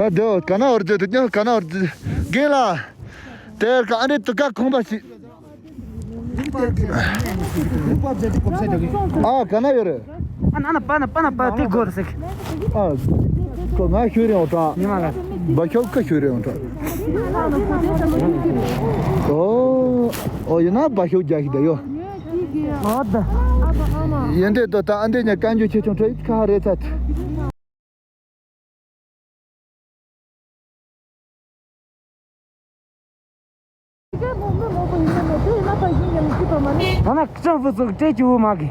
ད་དེའོ་ག་ན་འོར་ཛེ་དུ་ཉོ་ག་ན་འོར་ཛེ་གེ་ལ། དེར་ག་ཨ་རེ་དུ་ཀ་ཁོང་པ་ཞིག་ཨ་ག་ན་ཡོད་རེད། ཨ་ན་ན་པ་ན་པ་ན་པ་དེ་གོ་རེ་སེ། ཨ། ཁོ་ང་ཤུ་རེ་འོ་ཏྲ། ཉི་མ་ལ། བ་ཤོབ་ཀ་ཤུ་རེ་འོ་ཏྲ། ཨོ། ཨོ་ཡིན་ན་བ་ཤོབ་རྒྱ་ཤི་ད་ཡོ། ཨོ་ད། ཡིན་དེ་ཏོ་ད་ཨ་འདི་ཉ་བཀའ་འགྱུར་ཆེ་ཆུང་ཁྲ་ཡིད་ཁ་རེ་ཚ། ད་ན་ཁྲང་ཧྥུ་ཙུག་སྤྲད་རྒྱུ་མ་གི།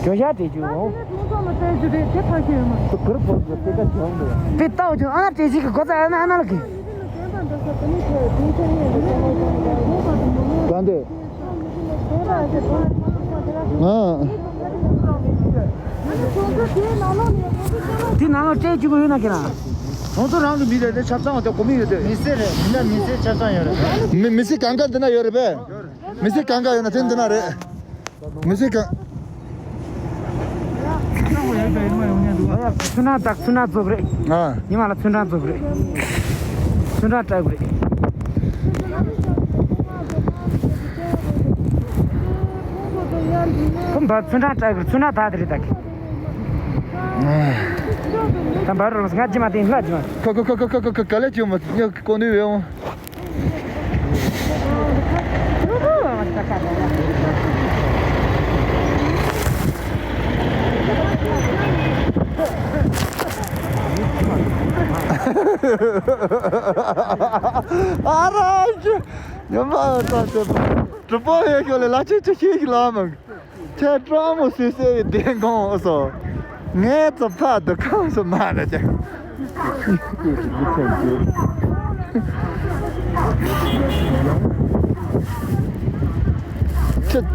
གྱོད་ཤ་སྤྲད་རྒྱུ་འོང་། ཁོ་མ་བཙལ་རྒྱུ་རེད་དེ་ཕ་ཁྱོད་མ། ཁུར་ཕོག་གི་དེ་ག་བྱུང་འདུག་དེ་ལྟ་བ་ཅུང་ཨ་ན་བྲེ་ཞིག་གི་སྒོ་ཙ་ཨ་ན་ཨ་ན་ལ་གི། གང་དེ། ཨ། དེ་ནང་ལོགས་སྤྲད་བཅུག་གི་ཡོད་ན་ཁྱེད་རང་། ཁོང་ཚོ་རང་གི་མི་རེད་དེ་ཆ་ཚང་བ་དེ་གོ་མི་ཡོད་དེ། མི་སེར་རེད། མི་ན་མི་སེར་ཆ་ཚང་ཡོད་རེད། མི་མི་སེར་གང་ག་འདི་ན་ཡོད་རེད་པས། མི་སེར་གང་ག་ཡོད་ན་དེ་འདི་ན་རེད། མི་སེར་གང་། ཚུན་ན་དག་ཚུན་ན་རྫོགས་རེད། ཨ། ཉི་མ་ལ་ཚུན་ན་རྫོགས་རེད། ཚུན་ན་སྤྲད་དགོས་རེད། ཁོམ་བ་ཚུན་ན་སྤྲད་དགོས་ཚུན་ན་ད་དེ་རེད་ད་གི། ད་བར་རོགས་ང་ཅི་མ་དེ་ལྷ་ཅི་མ། ཁ་ཁ་ཁ་ཁ་ཁ་ཁ་ག་ལེ་ཅི་མ་ཉག་གོ་ནུས་བས་འོང་། ཨ་ར་ཅི། ཉི་མ་ད་དེ་གྲུབ་པོ་ཡོད་ཤོད་ལེ་ལ་ཅི་ཅི་ཤེས་ཀྱི་ལ་མང་། ཁྱེད་སྤྲང་མོ་སུས་སེ་བདེ་འགོང་སོ། ངས་ཙི་ཕ་འདི་ཁམས་སུ་མ་ན་ཅི། ཁྱེད།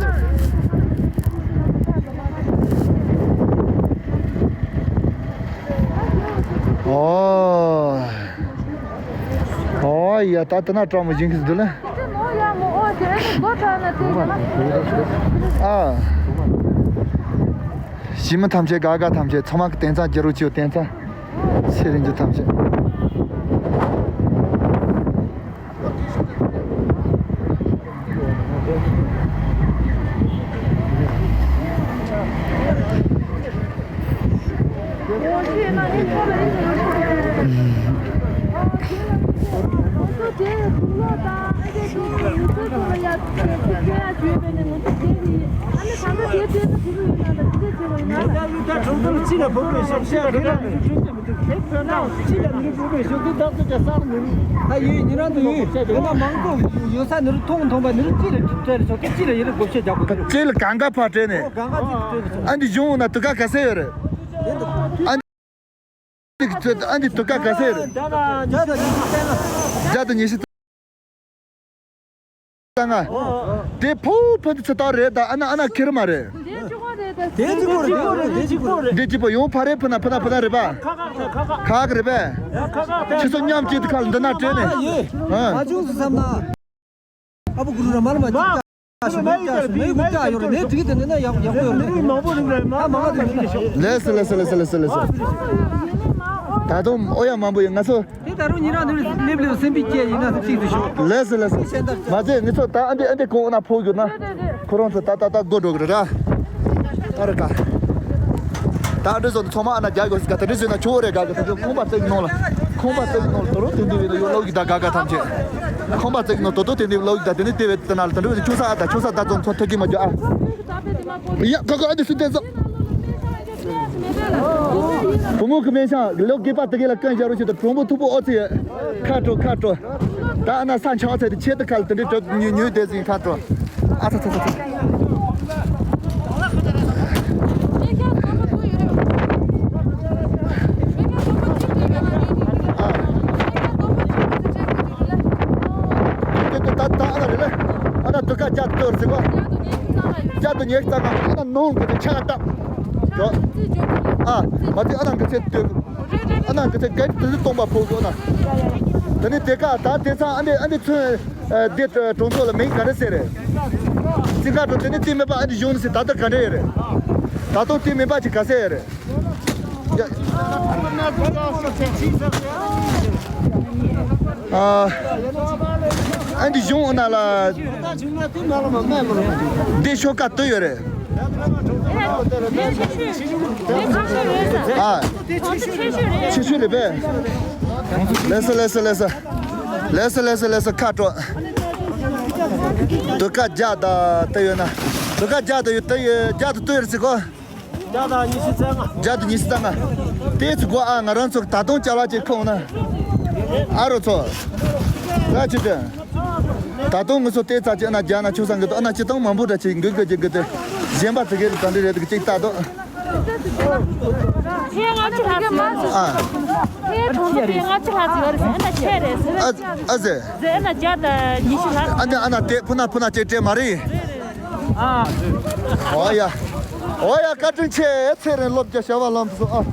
ཨོ། ཨོ་ཡ་ད་ལྟ་ན་སྤྲང་མོ་སྦྱིན་གྱི་འདུག་ལ། ཨ། ཞི་མི་ཐམས་ཅད་དགའ་དགའ་ཐམས་ཅད་ཚང་མ་གི་དེང་སང་རྒྱལ་རོགས་ཆེའོ་དེང་སང་ཚེ་རིང་རྒྱུ་ཐམས་ཅད། ད་ཡོད་ཉི་རང་དུ་ཡོད། ཡོད་ས་ནི་རུ་མཐོང་མཐོང་པ་ནི་རུ་ཅི་ལ་སྤྲད་ལ་ཆོག་གི་ཅི་ལ་ཡིན་རུ་བགོ་བཤའ་རྒྱག་དགོས་ནི་རུ། ཅི་ལ་གང་ག་ཕར་སྤྲད་ནས། གང་ག་ཅི་ལ་སྤྲད་ལ་ཆོག་ཨ་འདི་གཞུང་ན་དུ་ག་ག་ཟེ་ཡོད་རེད། ཨ་འདི་ཚོད་ཨ་འདི་དུ་ག་ག་ཟེ་ཡོད་རེད། བརྒྱ་དང་ཉི་ཤུ་རྩ་ལྔ། དེ་ཕོ་ཕ་འདི་ཚོ་ལྟར་རེད་ད་ཨ་ན་ཨ་ན་ཁེར་མ་རེད། དེ་གཅིག་པོ་རེད། དེ་གཅིག་པོ་རེད། དེ་གཅིག་པོ་རེད། འདི་གཅིག་པོ་ཡོང་ཕ་རེད་ཕུ་ན་ཕུ་ན་ཕུ་ན་རེད་པ། ཁ་ཁ་རེད་པས། ཁྱེད་ཚོ་མཉམ་གཅིག་ཏུ་ཁ་ལ་འདི་ན་སྤྲད་ནས། ཡེ། ཨ། མ་བྱུང་སུ་བསམ་ན། ཨ་བུ་གུ་རུ་ར་མ་ར་མ་ཅིག་ཀྱ་སུ་མེ་ཀྱ་སུ་མེ་གུ་ཀྱ་ཡོད་རེད་ནས་དྲིག་དེ་ནས་ན་ཡག་ཡག་པོ་ཡོད་རེད། མི་མང་པོ་རིག་རེད་མ་མ་ང་དེ་ཡིན། ལེས་ལེས་ལེས་ལེས་ལེས། ད་དུང་ཨོ་ཡ་མང་པོ་ཡོད་ང་ཚོ། དེ་ད་རུང་ཉི་རང་ནུར་སླེབས་ལེ་སེམས་པའི་སྐྱེ་ཡིན་ན་ཚིག་ཏུ་ཤོག་ལེས་ལེས། མ་ཚད་ངེད་ཚོ་ད་ཨ་འདི་ཨ་འདི་གོང་ན་ཕོག་གྱུར་ན། ཁོ་རང་ཚོ་ད་ད་ད་སྒོ་འགྲོ་གི་རེད་ར། ཨ་རེ་ཀ་ད་འདི་ཚོ་ཚང་མ་ཨ་ན་རྒྱག་དགོས་སི་ཀ་ད་འདི་ཚོ་ན་ཆུ་བོ་རེ་ག་གི་ད་ཚོ་ཁོང་པ་བཏེག་ནོ་ལ། ཁོང་པ་བཏེག་ནོ་ལ་དོ་རུང་དེ་འདི་བས་ན་ཡོ་ལོག་གི་ད་ག་ག་ཐམས་ཅད། ཁོང་པ་བཏེག་ནོ་དོ་དོ་དེ་འདི་ལོག་གི་ད་དེ་ནི་དེ་བས་ད་ན་ལ་ད་འདི་བས་ཆུ་ས་ཨ་ད་ཆུ་ས་ད་ཚོ་ཚོ་ཐོད་ཀྱི་མ་རྒྱུ་ཨ། ཡ་ཁོ་ཁོ་ཨ་འདི་སུ་བཏེག་ཚོ། བུ་མོ་གི་སྨན་ཤང་ལོ་དགེ་པ་དེ་གའི་ལ་ཀན་ཞབས་རོ་ཞིག་ཏུ་གྲོང་པོ་མཐུག་པོ་ཨོ་ཚི་ཡོད། ཁ་དྲོ་ཁ་དྲོ། ད་ཨ་ན་ས་འཆང་ཚེ་དེ་ཆེད་དུ་ཁ་ལ་དེ་འདྲའི་དྲོ་ཉུ་ཉུ་དེ་ཟིན་ཁ་དྲོ། ཨ་ཚ་ཚ་ཚ་ཚ། དེ་དེ་ད་ད་ཨ་ན་རེ་ལེ། ཨ་ན་དུ་ཀ་རྒྱ་དུ་ཟེར་གོ། རྒྱ་དུ་ཉེ་རྩ་ན་ཨ་ན་ནོང་གི་དེ་ཆ་ལ་བཏབ། ཇོ། ཨ། མ་དེ་ཨ་ནང་གི་ཚེ་སྟོད། ཨ་ནང་གི་ཚེ་ག་དུ་སྟོང་པ་ཕོག་གོ་ན། ད་ནི་དེ་ཀ་ད་དེ་ཚང་ཨ་འདི་ཨ་འདི་ཚུན། དེ་གྲོང་ཚོ་ལ་མིང་ག་རེ་ཟེར་རེད། རྩི་ཁ་གྲོང་དེ་ནི་རྩི་མེད་པ་ཨ་འདི་གཞུང་ནི་ཟེར་ད་ལྟ་ག་འདྲ་ཡོད་རེད། ད་དུང་རྩི་མེད་པ་ཅིག་ག་ཟེར་ཡོད་རེད། ཨ། ཨ་འདི་གཞུང་ཨ་ན་ལ། འདི་ཤོག་ཀ་ཏུ་ཡོད་རེད། ཨ། ཆེ་ཤོས་རེད་པས། ལེས་སོ་ལེས་སོ་ལེས་སོ། ལེས་སོ་ལེས་སོ་ལེས་སོ་ཁ་དྲོ། དུ་ཀ་རྒྱ་ད་ཏུ་ཡོད་ན། དུ་ཀ་རྒྱ་ད་ཡོད་ཏུ་ཡོད་རྒྱ་ད་ཏུ་ཡོད་རེད་ཟེར་གོ། བརྒྱ་དང་ཉི་ཤུ་རྩ་ལྔ། བརྒྱ་དང་ཉི་ཤུ་རྩ་ལྔ། དེ་ཚོ་གོ་ཨ་ང་རང་ཚོ་ད་དུང་བཅའ་བ་ཅིག་ཁོང་ན། ཨ་རོ་ཚོ། ད་ཅི་དེ། ད་དུང་ང་ཚོ་དེ་ཙ་ཅིག་ཨ་ན་རྒྱ་ན་ཆུ་སང་གི་དོ་ཨ་ན་ཅི་དང་མང་པོ་འདྲ་ཅིག་འགུལ་དགོས་ཀྱི་གི་དེ། གཞན་པ་ཚོ་གི་དེ་ག་འདྲ་རེད་གི་ཅིག་ལྟ་དོ། ཕལ་ལྔ་བཅུ་ལྷག་ཙམ་ཡོད་རེད། ཨ། ཕལ་གྲོང་ཚོ་ཕལ་ལྔ་བཅུ་ལྷག་ཙམ་ཡོད་རེད་ཟེར། ཨ་ན་ཆེ་རེད་ཟེར། ཨ་ཨ་ཟེ། ཟེར་ན་བརྒྱ་དང་ཉི་ཤུ་ལྷག་ཙམ། ཨ་ན་ཨ་ན་དེ་ཕུ་ན་ཕུ་ན་ཅེ་ཏྲེ་མ་རེད། ཨ། ཨོ་ཡ། ཨོ་ཡ། བཀའ་དྲིན་ཆེ། ཚེ་རིང་སློབ་རྒྱ་བྱ་བ་ལམ་སོང་ཨ།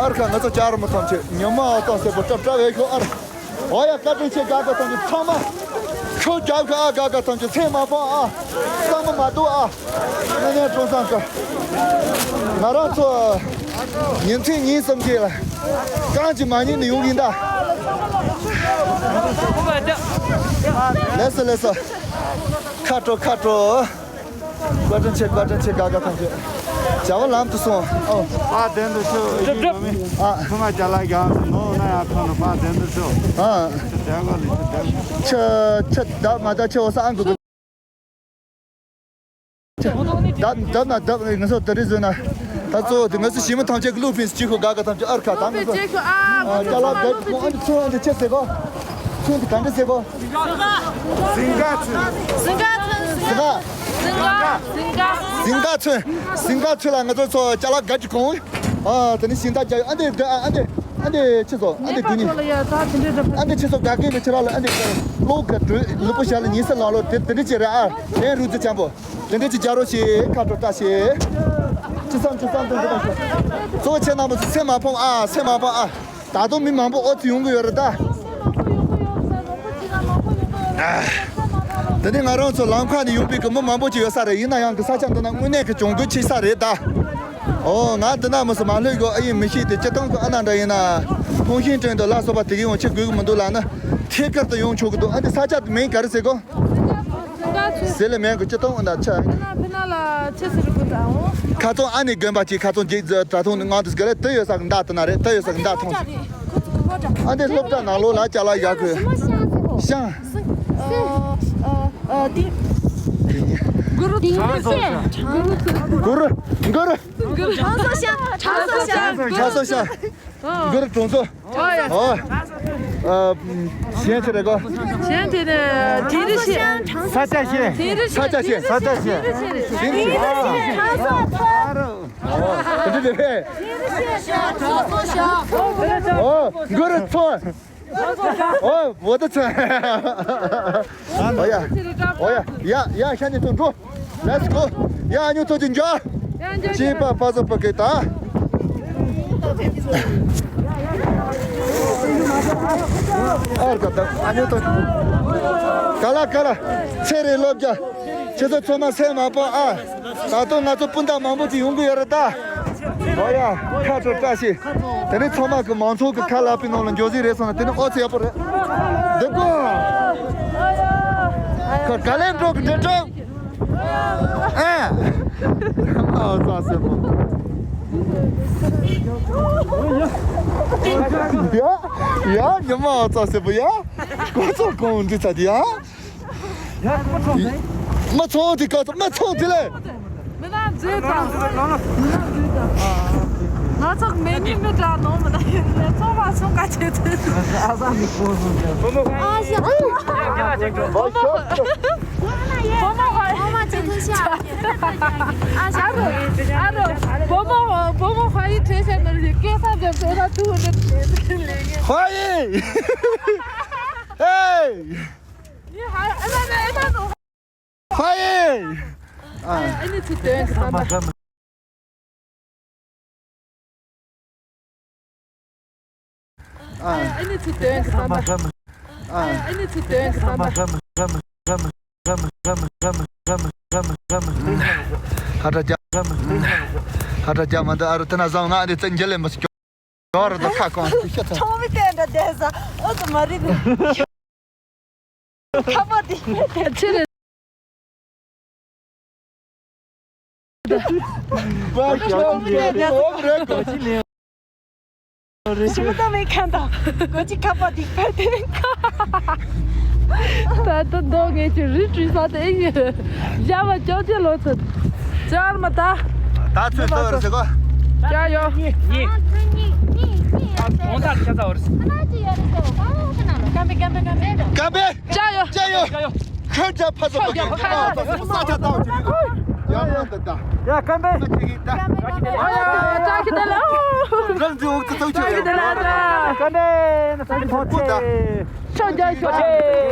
ཨར་ཁ་ང་ཚོ་ཅར་མོ་ཐམས་ཅད་ཉི་མ་ཨ་ཏོ་སེ་པོ་ཏྲབ་ཏྲབ་བས་ཤོག་ཨར། ཨོ་ཡ། བཀའ་དྲིན་ཆེ། དགའ་དགའ་ཐམས་ཅད་ཚང་མ། ཁྱོད་རྒྱབ་ཤོག་ཨ། དགའ་དགའ་ཐམས་ཅད་ཚེ་མ་ཕོག་ཨ། བསམ་པ་མ་སྡུག་ཨ། ང་ནས་གྲོང་སང་ཀ། ང་རང་ཚོ་ཉིན་མཚན་ཉིན་གསུམ་གྱི་ལ་རྐང་གཅིག་མ་ཉིད་ནས་ཡོང་གིན་ད། ལེ་སོ་ལེ་སོ། ཁ་དྲོ་ཁ་དྲོ། བཀའ་དྲིན་ཆེ། བཀའ་དྲིན་ཆེ། དགའ་དགའ་ཐམས་ཅད་བྱ་བ་ལམ་དུ་སོང་ཨོ། ཨ་དན་དུ་ཤོ་ཨེ་ཡིན་མ་མི། ཨ། ཁུ་མ་ཅ་ལག་གང་ནོ་ན་ཡང་ཁོ་ན་པ་དན་དུ་ཤོ། ཨ། དེ་གོ་ལི་དེ་གོ། ཆ་ཆ་ད་མ་ད་ཆེ་བ་ས་ཨང་གུ། ད་ད་ན་ད་ང་ཚོ་ད་རེས་བཟོས་ན། ད་གཙོ་བོ་དེ་ང་ཚོ་ཞི་མི་ཐམས་ཅད་ཀྱི་ལུགས་ཕིན་སི་གཅིག་ཁོ་དགའ་དགའ་ཐམས་ཅད་ཨར་ཁ་ད་ང་ཚོ། ཅ་ལག་ག་ཁོང་ཨ་འདི་ཚོ་ཨ་འདི་ཆེ་ཟེར་གོ། ཁྱོད་འདི་ག་འདྲ་ཟེར་གོ། ཟིང་ག་ཚོན། ཟིང་ག་ཚོན། ཟིང་ག། ཟིང་ག་ཚོན། ཟིང་ག་ཚོན་ལ་ང་ཚོ་ཚོ་ཅ་ལག་ག་ཅི་གོང་། ཨ་དེ་ནི་ཤིང་རྟ་རྒྱག་ཨ་འདི་འདི་ཨ་འདི་ཨ་འདི་ཆི་ཚོ་ཨ་འདི་དེ་ནི་ཨ་འདི་ཆི་ཚོ་ག་གེ་ནི་ཆི་ར་ལ་ཨ་འདི་ལོ་ག་དུ་ལུ་པོ་ཞག་ལ་ཉིན་ས་ལང་ལོ་དེ་དེ་འདྲ་ཅི་རེད་ཨ། དེ་རུ་ཙི་ཆམ་པོ་དེ་འདྲ་ཅི་རྒྱ་རོ་ཞེ་ཁ་དྲོ་བཀྲ་ཤིས་ཅི་བསམ་ཅི་བསམ་དུ་འདི་པ་ཤོ། གཙོ་ཆེ་ན་མོ་སེམས་མ་ཕོངས་ཨ། སེམས་མ་ཕོངས་ཨ། ད་དུང་མི་མང་པོ་ཨོ་ཙི་ཡོང་གི་ཡོད་རེད་ད། དེ་ནི་ང་རང་ཚོ་ལམ་ཁ་ནས་ཡོང་པའི་གི་མི་མང་པོ་ཅིག་ཡོད་ས་རེད། ཡིན་ན་ཡང་གི་ས་ཆ་འདི་ན་དངོས་གནས་ཀྱི་གྱོང་གུད་ཆེ་ས་རེད་ད། ཨོ་ང་འདི་ན་མི་སུ་མ་ལྷོད་གི་ཨ་ཡིན་མི་ཤེས་དེ་སྤྱི་བཏང་གི་ཨ་ན་འདྲ་ཡིན་ན། ཕུང་ཤིང་ཀྲེང་དུ་ལ་སོགས་པ་དེ་གི་ཡོང་ཆེ་དགོས་གི་མི་འདུག་ལ་ན། ཐད་ཀར་དུ་ཡོང་ཆོག་གི་འདུག་ཨ་འདི་ས་ཆ་དེ་མིང་ག་རེ་ཟེར་གོ། ཟེར་ལ་མེད་གི་སྤྱི་བཏང་འོ་ན་ཆ། ཕི་ན་ཕི་ན་ལ་ཆེ་ཟེར་གི་ད་འོ། ཁ་ཚོང་ཨ་ནི་དགོན་པ་ཅིག་ཁ་ཚོང་ཅིག་དྲ་ཐོང་ནི་ང་དུ་ག་ལེ་དུ་ཡོད་ས་གི་མདའ་དུ་ན་རེད་དུ་ཡོད་ས་གི་མདའ་ཐོང་ཟིག་ཨ་འདི་སློབ་གྲྭ་ནང་ལོགས་ལ་ཅ་ལག་ཡག་གི། ཤང་། གུ་རུ། གུ་རུ། གུ་རུ། གུ་རུ། གྲོང་ཚོ་ཤང་། གྲོང་ཚོ་ཤང་། གུ་རུ་གྲོང་ཚོ། ཨོ། ཨ། གཞན་ཚེ་རེ་གོ། གཞན་དེ་ནི་དིང་རི་ཤེས། ས་ཆ་ཤེས། དིང་རི་ཤེས། ས་ཆ་ཤེས། ས་ཆ་ཤེས། དིང་རི་ཤེས། ཨོ། དེ་འདྲ་རེད། ཨོ། གུ་རུ་ཚོ། ཨོ། བོ་ད་ཚོ། ཨོ་ཡ། ཨོ་ཡ། ཡ་ཡ་ཤ་ཉི་ཚོ་འགྲོ། Let's go. ཡ་ཨ་ཉུ་ཐོ་ཅི་འཇོ། ཅི་པ་ཕ་ཟོ་པ་ཀེ་ཏ། ཨར་ཀ་ཏ་ཨ་ཉུ་ཐོ། ག་ལ་ག་ལ། ཚེ་རིང་སློབ་རྒྱ། ཁྱེད་ཚོ་ཚང་མ་སེམས་མ་ཕོག་ཨ། ད་དུང་ང་ཚོ་སྤུན་ཟླ་མང་པོ་ཅིག་ཡོང་གི་ཡོད་རེད་ད། ཨོ་ཡ། ཁ་དྲོ་བཀྲ་ཤིས། དེ་ནི་ཚང་མ་གི་མང་ཚོགས་ཀྱི་ཁ་ལག་པའི་ནང་ལ་འཇོག་ཟིན་རེད་སོང་ན་དེ་ནི་ཨོ་ཚེ་ཡག་པོ་རེད། འདི་གོ། ག་ག་ལེ་འགྲོ་གི་འདྲ་འགྲོ། ཨ། ཨ་ཙག་སེ་པོ། ཡ། ཡ་ཉི་མ་ཨ་ཙག་སེ་པོ་ཡ། ཁོ་ཚོ་གོང་འདྲི་ཚ་དེ་ཡ། མ་ཚོང་དེ་ག་ཚོ་མ་ཚོང་དེ་ལས། མི་ན་མཛེས་དང་། མི་ན་མཛེས་དང་། ང་ཚོ་མེད་ནི་མི་འདྲ་ནོ་མི་ན་ཡིན་ནས་ཚོང་མ་ཚོང་ག་བྱེད་དུས། ཨ་ས་མི་གོ་སོང་ཀྱང་། ཨ་ཞ། བོ་མོ་ཧོ་ཡི་ཨ་ཞ། ཨ་རོ། ཨ་རོ། བོ་མོ་ཧོ་ཡི་དྲན་ཤེས་ནོར་ཡི་སྐད་ས་འཇམ་ཟེར་ན་ཐུག་འདི་ལས་ཧོ་ཡི། ཧེ། ཧ་ཡེ། ཨ་ནི་ཚུར་སྟོན་གི་ས་མ། ཨ་ནི་ཚུར་སྟོན་གི་ས་མ། ཨ་ནི་ཚུར་སྟོན་གི་ས་མ། ཧ་ད་རྒྱ། ཧ་ད་རྒྱ་མ་འདི་ཨ་རུ་ཐ་ན་བཟང་ང་ཨ་ནི་ཙན་རྒྱལ་ལས་མ་སྐྱོ། ཡོ་ར་ད་ཁ་གང་ཤ་ཚ། ཁྲོམ་མི་བསྟན་འདྲ་བསྡད་ས་ཨོ་ཙི་མ་རིག་ནི། ཁ་པར་དེ་ཆེ་རེད། ཁྲོམ་མི་བསྟན་འདྲ་ས། ཞིམ་ཏོ་མེད་མཁན་དང་། གོ་ཅི་ཁ་པར་དེ་ཕར་དེ་ཁ། ད་ལྟ་མདོ་ངེས་ཀྱི་རི་བྲུས་ས་དེ་ཨེ་ཡིན། བཞག་པ་ཅོག་ཅེ་ལོ་ཚོད། ཅར་མ་ད། ད་ཚོད་ཚོད་རེད་ཟེར་གོ། ཅར་ཡོ། གཉིས། གཉིས། གཉིས། གོང་ཐག་ཁྱ་ཚ་བར་སི། ཀམ་པེ་ཀམ་པེ་ཀམ་པེ། ཀམ་པེ། ཅར་ཡོ། ཅར་ཡོ། ཅར་ཡོ། ཁྱོད་ཅག་ཕ་ཚོ་ཕ་ཚོ་ས་ཆ་ཏའོ་ཅི། ཡ་ཡ་ད་ད། ཡ་སྐམ་པས། ཨ་ཡ་ཡ་ཡ་ཡ། ཅག་གི་དེ་ལ། རང་ཚོའི་འོག་ཏུ་ཚོགས་ཆོས་ཡ། ཅག་གི་དེ་ལ་ད། སྐམ་པས་ན་ས་གི་ཐོག་ཆེ། ཤོག་རྒྱག་ཤོག་ཆེ།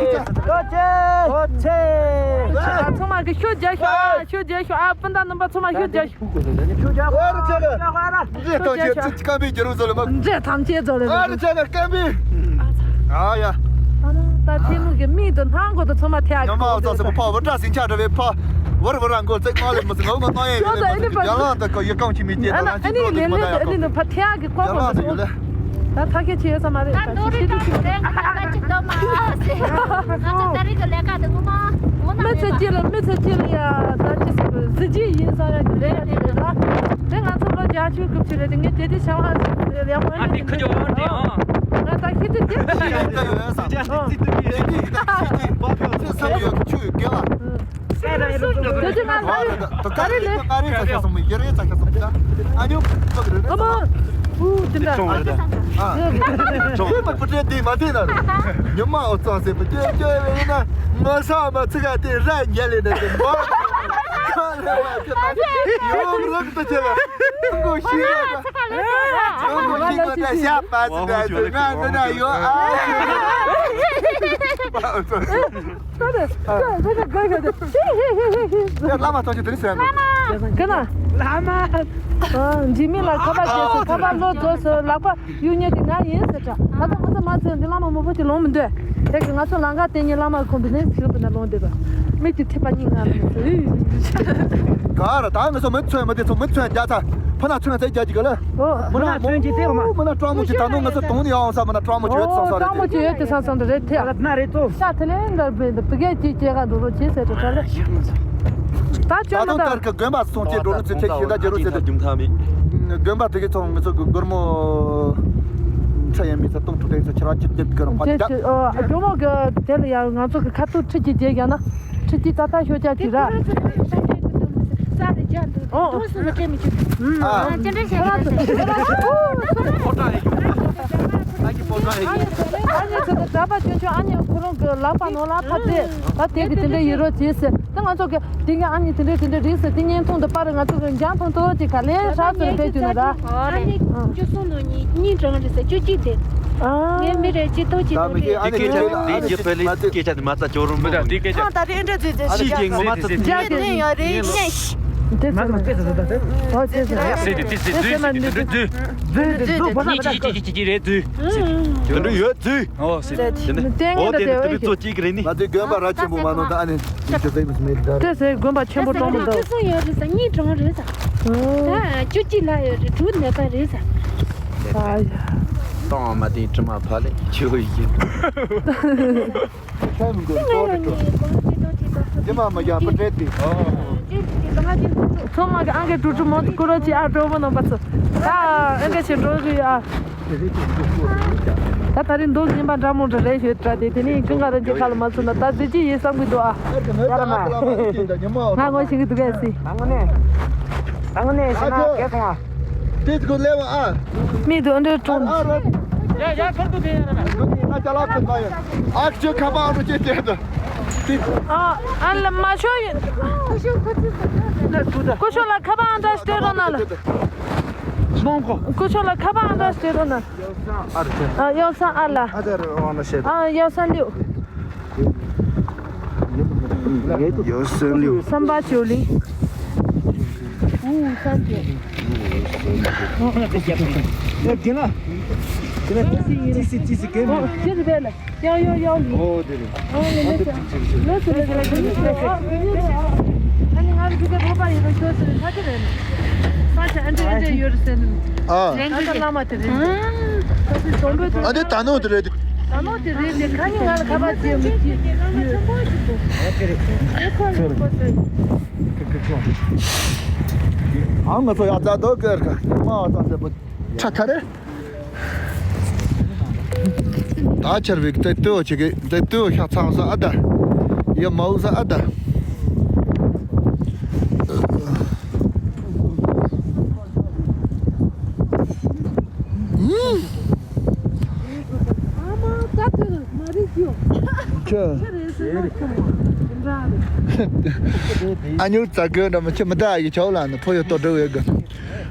ཐོག་ཆེ། ཐོག་ཆེ། ཚང་མ་གི་ཤོག་རྒྱག་ཤོག་ཨ། ཤོག་རྒྱག་ཤོག་ཨ། སྤུན་ཟླ་རྣམ་པ་ཚང་མ་ཤོག་རྒྱག་ཤོག་ཨ་ར་ཅག་གི། རེད་ཐོག་ཆེ། ཚིག་སྐམ་པས་རྒྱལ་བོ་ཟོ་ལ་མ། འདྲེ་ཐམས་ཅད་ཚོ་ལ། ཨ་ར་ཅག་གི་སྐམ་པས། ཨ་ཡ། ད་ཐེ་མུ་གི་མིག་ཏུ་སྣང་གོ་ཏུ་ཚང་མ་ཐེ་ཨ་ཉི་མ་ཨོ་ཙག་སེ་བོ་ཕ་བུ་ཏྲ་སིང་ཆ་འདྲ་བའི་ཕ། བར་བར་རང་གོ་ཙེག་མ་ལེ་མི་སི་ངོ་ངོ་ཏང་ཡེ་ཡོད་ལེ་མི་སི་ཡ་ལང་ད་གོ་ཡི་ཀང་ཆི་མི་ཏེ་ད་ལ་ཅི་ཏོ་ཏེ་མ་ད་ཡ་ཀང་། ཡ་ལང་ད་ཡོད་ལེ། ད་ཐ་ཁེ་ཆེ་ཡོད་ས་མ་རེད། ད་ནོ་རི་ཀ་རེ་ང་ད་ཅི་ཏོ་མ་སེ། ང་ཚོ་ད་རེས་ཀྱི་ལས་ཀ་དེ་ངོ་མ་ངོ་ན་མི་ཚེ་སྐྱིད་ལ་མི་ཚེ་སྐྱིད་ལ་ཡ་ད་ཅི་སེ་གཟི་བརྗིད་ཡིན་ས་ར་གི་ལས་ཀ་དེ་རེད་ད། དེ་ང་ཚོ་ལོ་བརྒྱད་ཅུ་སྐབས་ཅིག་རེད་དེ་ངས་དེ་དེ་བྱ་བ་ཡག་པོ་ཨ་དེ་ཁུ་ཅོ་ཨ་དེ་ཨ། ང་ད་ཁྱི་དེ་དེ་ཤི་ཡོད་ད་ཡོད་ས་ཨ། དེ་དེ་དེ་དེ་ཆུ་ཡོད་གེ་བ། དེ་དེ་ང་ལ་ད་ག་རེ་ལས་ག་རེ་ཚ་ཤ་སོང་མི་ཡེ་རེ་ཚ་ཤ་སོང་མི་ད་ཨ་ཉོ་ཕོག་རེ་རེ་ཨ་མ། ཨུ་དེ་འདྲ་ཨ་ཅོ་སོང་རེ་ད། ཨ་ཁྱོད་མ་པུ་ཏྲེ་དེ་མ་དེ་ན་རེ་ཉི་མ་ཨོ་ཙང་སེ་པུ་ཅེ་ཅེ་ཡིན་ན་ངོ་ས་མ་ཚིག་ག་དེ་ར་ཉལ་ལེ་ན་དེ་མོ་ཁ་ལེ་བ་དེ་ན་ཡོང་རག་ཏུ་ཅེ་ལ་ཀུ་ཤི་ར་ཀུ་ཤི་ཀུ་ད་ཤ་པ་ཙི་ད་ཙི་ང་འདི་ན་ཡོད་ཨ། བླ་མ་ཐོག་ཆེ་དེ་ནི་ཟེར་ན། ག་ན། བླ་མ། འཇིགས་མེད་ལ་ཁ་པར་བྱས་སོ། ཁ་པར་ལོ་རྫོགས་སོ། ལག་པ་གཡུག་ཉེ་དེ་ང་ཡིན་ཟེར་དྲ། ད་ལྟ་ང་ཚོ་མ་ཚོས་འདི་བླ་མ་མང་པོ་ཅིག་ལོང་མི་འདོད། དེ་གི་ང་ཚོ་ལང་ཀ་དེ་ཉིད་བླ་མ་ཁོང་བི་ནས་ཞུ་བི་ན་ལོང་འདོད་པ། མིག་གི་ཐིགས་པ་གཉིས་ང་ལ་མི་ཚོ། ག་ར་ད་ང་ཚོ་མི་ཚོས་མི་དེ་ཚོ་མི་ཚོས་རྒྱ་ཚ། ཕ་ན་ཚོས་ཚེ་རྒྱ་ཅིག་ག་ལ། ཨོ། མི་ན་ཚོན་གྱི་དེ་མ། མི་ན་སྤྲང་མོ་ཅིག་ད་ནོ་ང་ཚོ་དོང་ནས་ཡང་ས་མི་ན་སྤྲང་མོ་ཅིག་ཡོད་ཚང་ས་རེད་དེ། སྤྲང་མོ་ཅིག་ཡོད་དེ་ས་སང་དུ་རེད་དེ། ན་རེད་ཚོ། ཤ་ཐི་ལེ་འདྲ་བེ་འདི་བི་གེ་ཅིག་སྐྱེ་ག་འགྲོ་རོགས་བྱེད་ཟེར་དུ་ཁ་ལེ། ད་ད་ཁྱོད་ན་དོན་ད་དར་གི་དགོན་པ་སོང་ཅེས་འགྲོ་རོགས་ཚེ་ཁྱེད་ཤེས་ད་རྒྱལ་རོགས་ཚེ་དེ། དགོན་པ་དེ་གི་ཚོང་ང་ཚོ་གི་སྒོར་མོ་ཚ་ཡ་མི་ཚ་སྟོང་དྲུག་དེ་ཚོ་ཁྱེད་རང་ཅིག་དེབ་གི་རོགས་པ་ཅེས་ད། ཨོ་ཇོ་མོ་གི་དེ་ལ་ཡང་ང་ཚོ་གི་ཁ་ཐུག་ཁྲི་གཅིག་བརྒྱད་བརྒྱབ་ན། ཁྲི་གཅིག་ཏག་ཏག་ཤོག་ཅག་ཅིག་ར། ཨོ། ཨ། ཅི་འདྲ་བྱས་ཡོད་ཟེར། ཨ་ནི་ཚོ་གི་གྲྭ་པ་ཆུང་ཆུང་ཨ་ནི་ཁོ་རང་གི་ལག་པ་ནང་ལ་ཕབ་སྟེ་ད་དེ་གི་དེ་འདྲ་ཡོད་རོགས་བྱེད་ཟེར། ད་ང་ཚོ་གི་དེ་གི་ཨ་ནི་དེ་འདྲ་དེ་འདྲ་རེད་ཟེར། དེ་བརྙན་ཐུང་དུ་པར་ང་ཚོ་གི་འཇང་ཐུང་ཐུང་ཅིག་ག་ལེ་ཧྲ་ཚུར་ཕེབས་རྒྱུ་ནི་ར། ཨ་ནི་བཅུ་གསུམ་ནང་གཉིས་གཉིས་གྲངས་རེད་ཟེར། བཅུ་གཅིག་དེ། ཨ། ངའི་མི་རེ་གཅིག་ཐུག་གཅིག་ཐུག་རེད། དེ་སྐད་ཆ་དེ་རྒྱུ་ཕ་ལི་སྐད་ཆ་དེ་མ་རྩ་ཅོ་རུང་མི་ད་དེ་སྐད་ཆ། ཨ་ད་རེ་འདྲ་ཛི་ཛི་ཤི་ཀྱི་ངོ་མ་ཚ་ཛི་ཛི་ཡོད་རེད། ཤི། དེ་མ་ཚ་སྐད་ཆ་ད་ད་ཨོ་ཅེ་ཟེར། ཟེར་དེ་དེ་ཟེར་ཛི་ཟེར་དེ་ཛི་ཛི་ཛི་ཛི་ཉི་ཅི་ཅི་ཅི་ཅི་ཅི་རེད་ཛི། དེ་འདྲ་ཡོད་ཛི། ཨོ་ཟེར་དེ་ནི་ཨོ་དེ་ནི་དེ་ཚོ་གཅིག་རེད་ནི། ང་ཚོའི་དགོན་པ་ར་ཆེན་པོ་མ་ནོ་ད་ཨ་ནི་ཅི་ཅི་ཟེར་མི་ད། དེ་ཟེར་དགོན་པ་ཆེན་པོ་གྲོང་མི་འདུག་དེ་སོང་ཡོད་རེད་ས། གཉིས་གྲོང་རེད་ས། ཨོ། ད་བཅུ་གཅིག་ལ་ཡོད་རེད། དྲུག་ནད་པ་རེད་ས། ཨ་ཡ། ཏང་མ་དེ་དྲི་མ་ཕ་ལེ་ཆུ་ཡིན། ཚོ་མ་གི་ཨང་ཀི་དྲུག་ཅུ་མོ་ཀུ་རོ་ཅི་ཨ་འགྲོ་བོ་ནང་པ་ཚོ། ད་ཨང་ཀི་ཆེ་འགྲོ་གི་ཨ། ད་ད་རིང་འདུག་ཉིན་པ་འདྲ་མོ་འདྲ་རེད་ཞོད་དྲ་དེ་དེ་ནི་ཀུན་དགའ་རང་གི་ཁ་ལ་མ་ཚུད་ན་ད་ཟི་ཅི་ཡིན་བསམ་གི་འདུག་ཨ། ཡ་ར་མ། ང་ངོ་ཤེས་གི་འདུག་གས་སི། ད་ངོ་ནས། ད་ངོ་ནས་ཤེས་ན་གས་སོང་ཨ། དེ་ཚོ་ལེ་བ་ཨ། མི་དུ་འདྲ་ཀྲོང་། ཨ་ར། ཡ་ཡ་ཁར་དུ་དེ་ཡ་ར། ང་ཅ་ལག་ཁུ་མ་ཡ། ཨ་ཁྱོད་ཁ་པར་འགྲོ་ཅེས་བྱས་ད། དེ། ཨ་ཨ་ལ་མ་ཤོ་ཡིན། ཀུ་ཤོ་ལ་ཁ་པར་འདྲ་སྟེར་རོགས་གནང་ལ། མོང་གོ། ཀུ་ཤོ་ལ་ཁ་པར་འདྲ་སྟེར་རོགས་གནང་ལ། ཨ་ཡོ་སང་ཨ་ལ། ཨ་ཡོ་སང་ལིའུ། 有三六。三八九零。五五三九。哦，这是对了，幺幺幺零。哦，对对。哦，那是，那是那个，那是那个。啊，你俺们这个头发也都学是他这人，发现俺这俺这有点深。啊。俺这浪嘛的人。嗯。他是中国的。啊，这大陆的人。 ད་ནོ་དེ་རེད་དེ་ཁ་ཉིན་ང་ལ་ཁ་པར་བྱེད་མི་བྱེད། ཨ་ང་ཚོ་ཡག་རྩ་རྡོ་ཀེར་ཁ་མ་བ་ཚ་ཟེར་པོ་ཁྲ་ཁ་རེད། ད་ཆར་བིག་དེ་ལྟོས་ཆེ་གེ་དེ་ལྟོས་ཤ་ཚང་ས་ཨ་ད་ཡ་མའུ་ས་ཨ་ད། ཨ་མ་ད་དེ་མ་རིག་གྱོ། ཁྱོད། ཁྱོད་རེད་ཟེར་ན་ཁྱོད་མ། ཨ་ཉུག་ཙག་གི་འདྲ་མི་ཁྱི་མི་ད་ཡི་ཆའོ་ལ་ནི་ཕོ་ཡོད་ཏོ་འགྲོ་ཡོད་གི།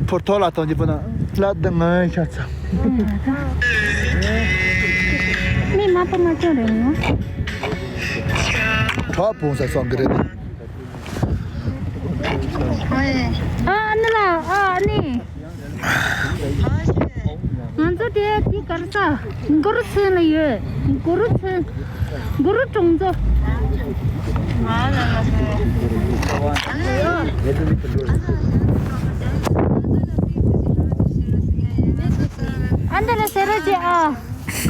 ཕོར་ཐོག་ལ་ཐོན་གྱི་པོ་ན་ལ་ད་ང་ཤ་ཚ། མི་མ་པ་མ་ཅོ་རེད་ནོ། ཁྲག་ཕུང་ས་སོང་གི་རེད། ཨ་ནི་ལ་ཨ་ནི། ང་ཚོ་དེ་དེ་གར་ས་གུ་རུ་ཚོན་ལ་ཡོད། གུ་རུ་ཚོན། གུ་རུ་གྲོང་ཚོ། ཨ་འདི་ལ་ཟེར་རོ་ཅེ་ཨ།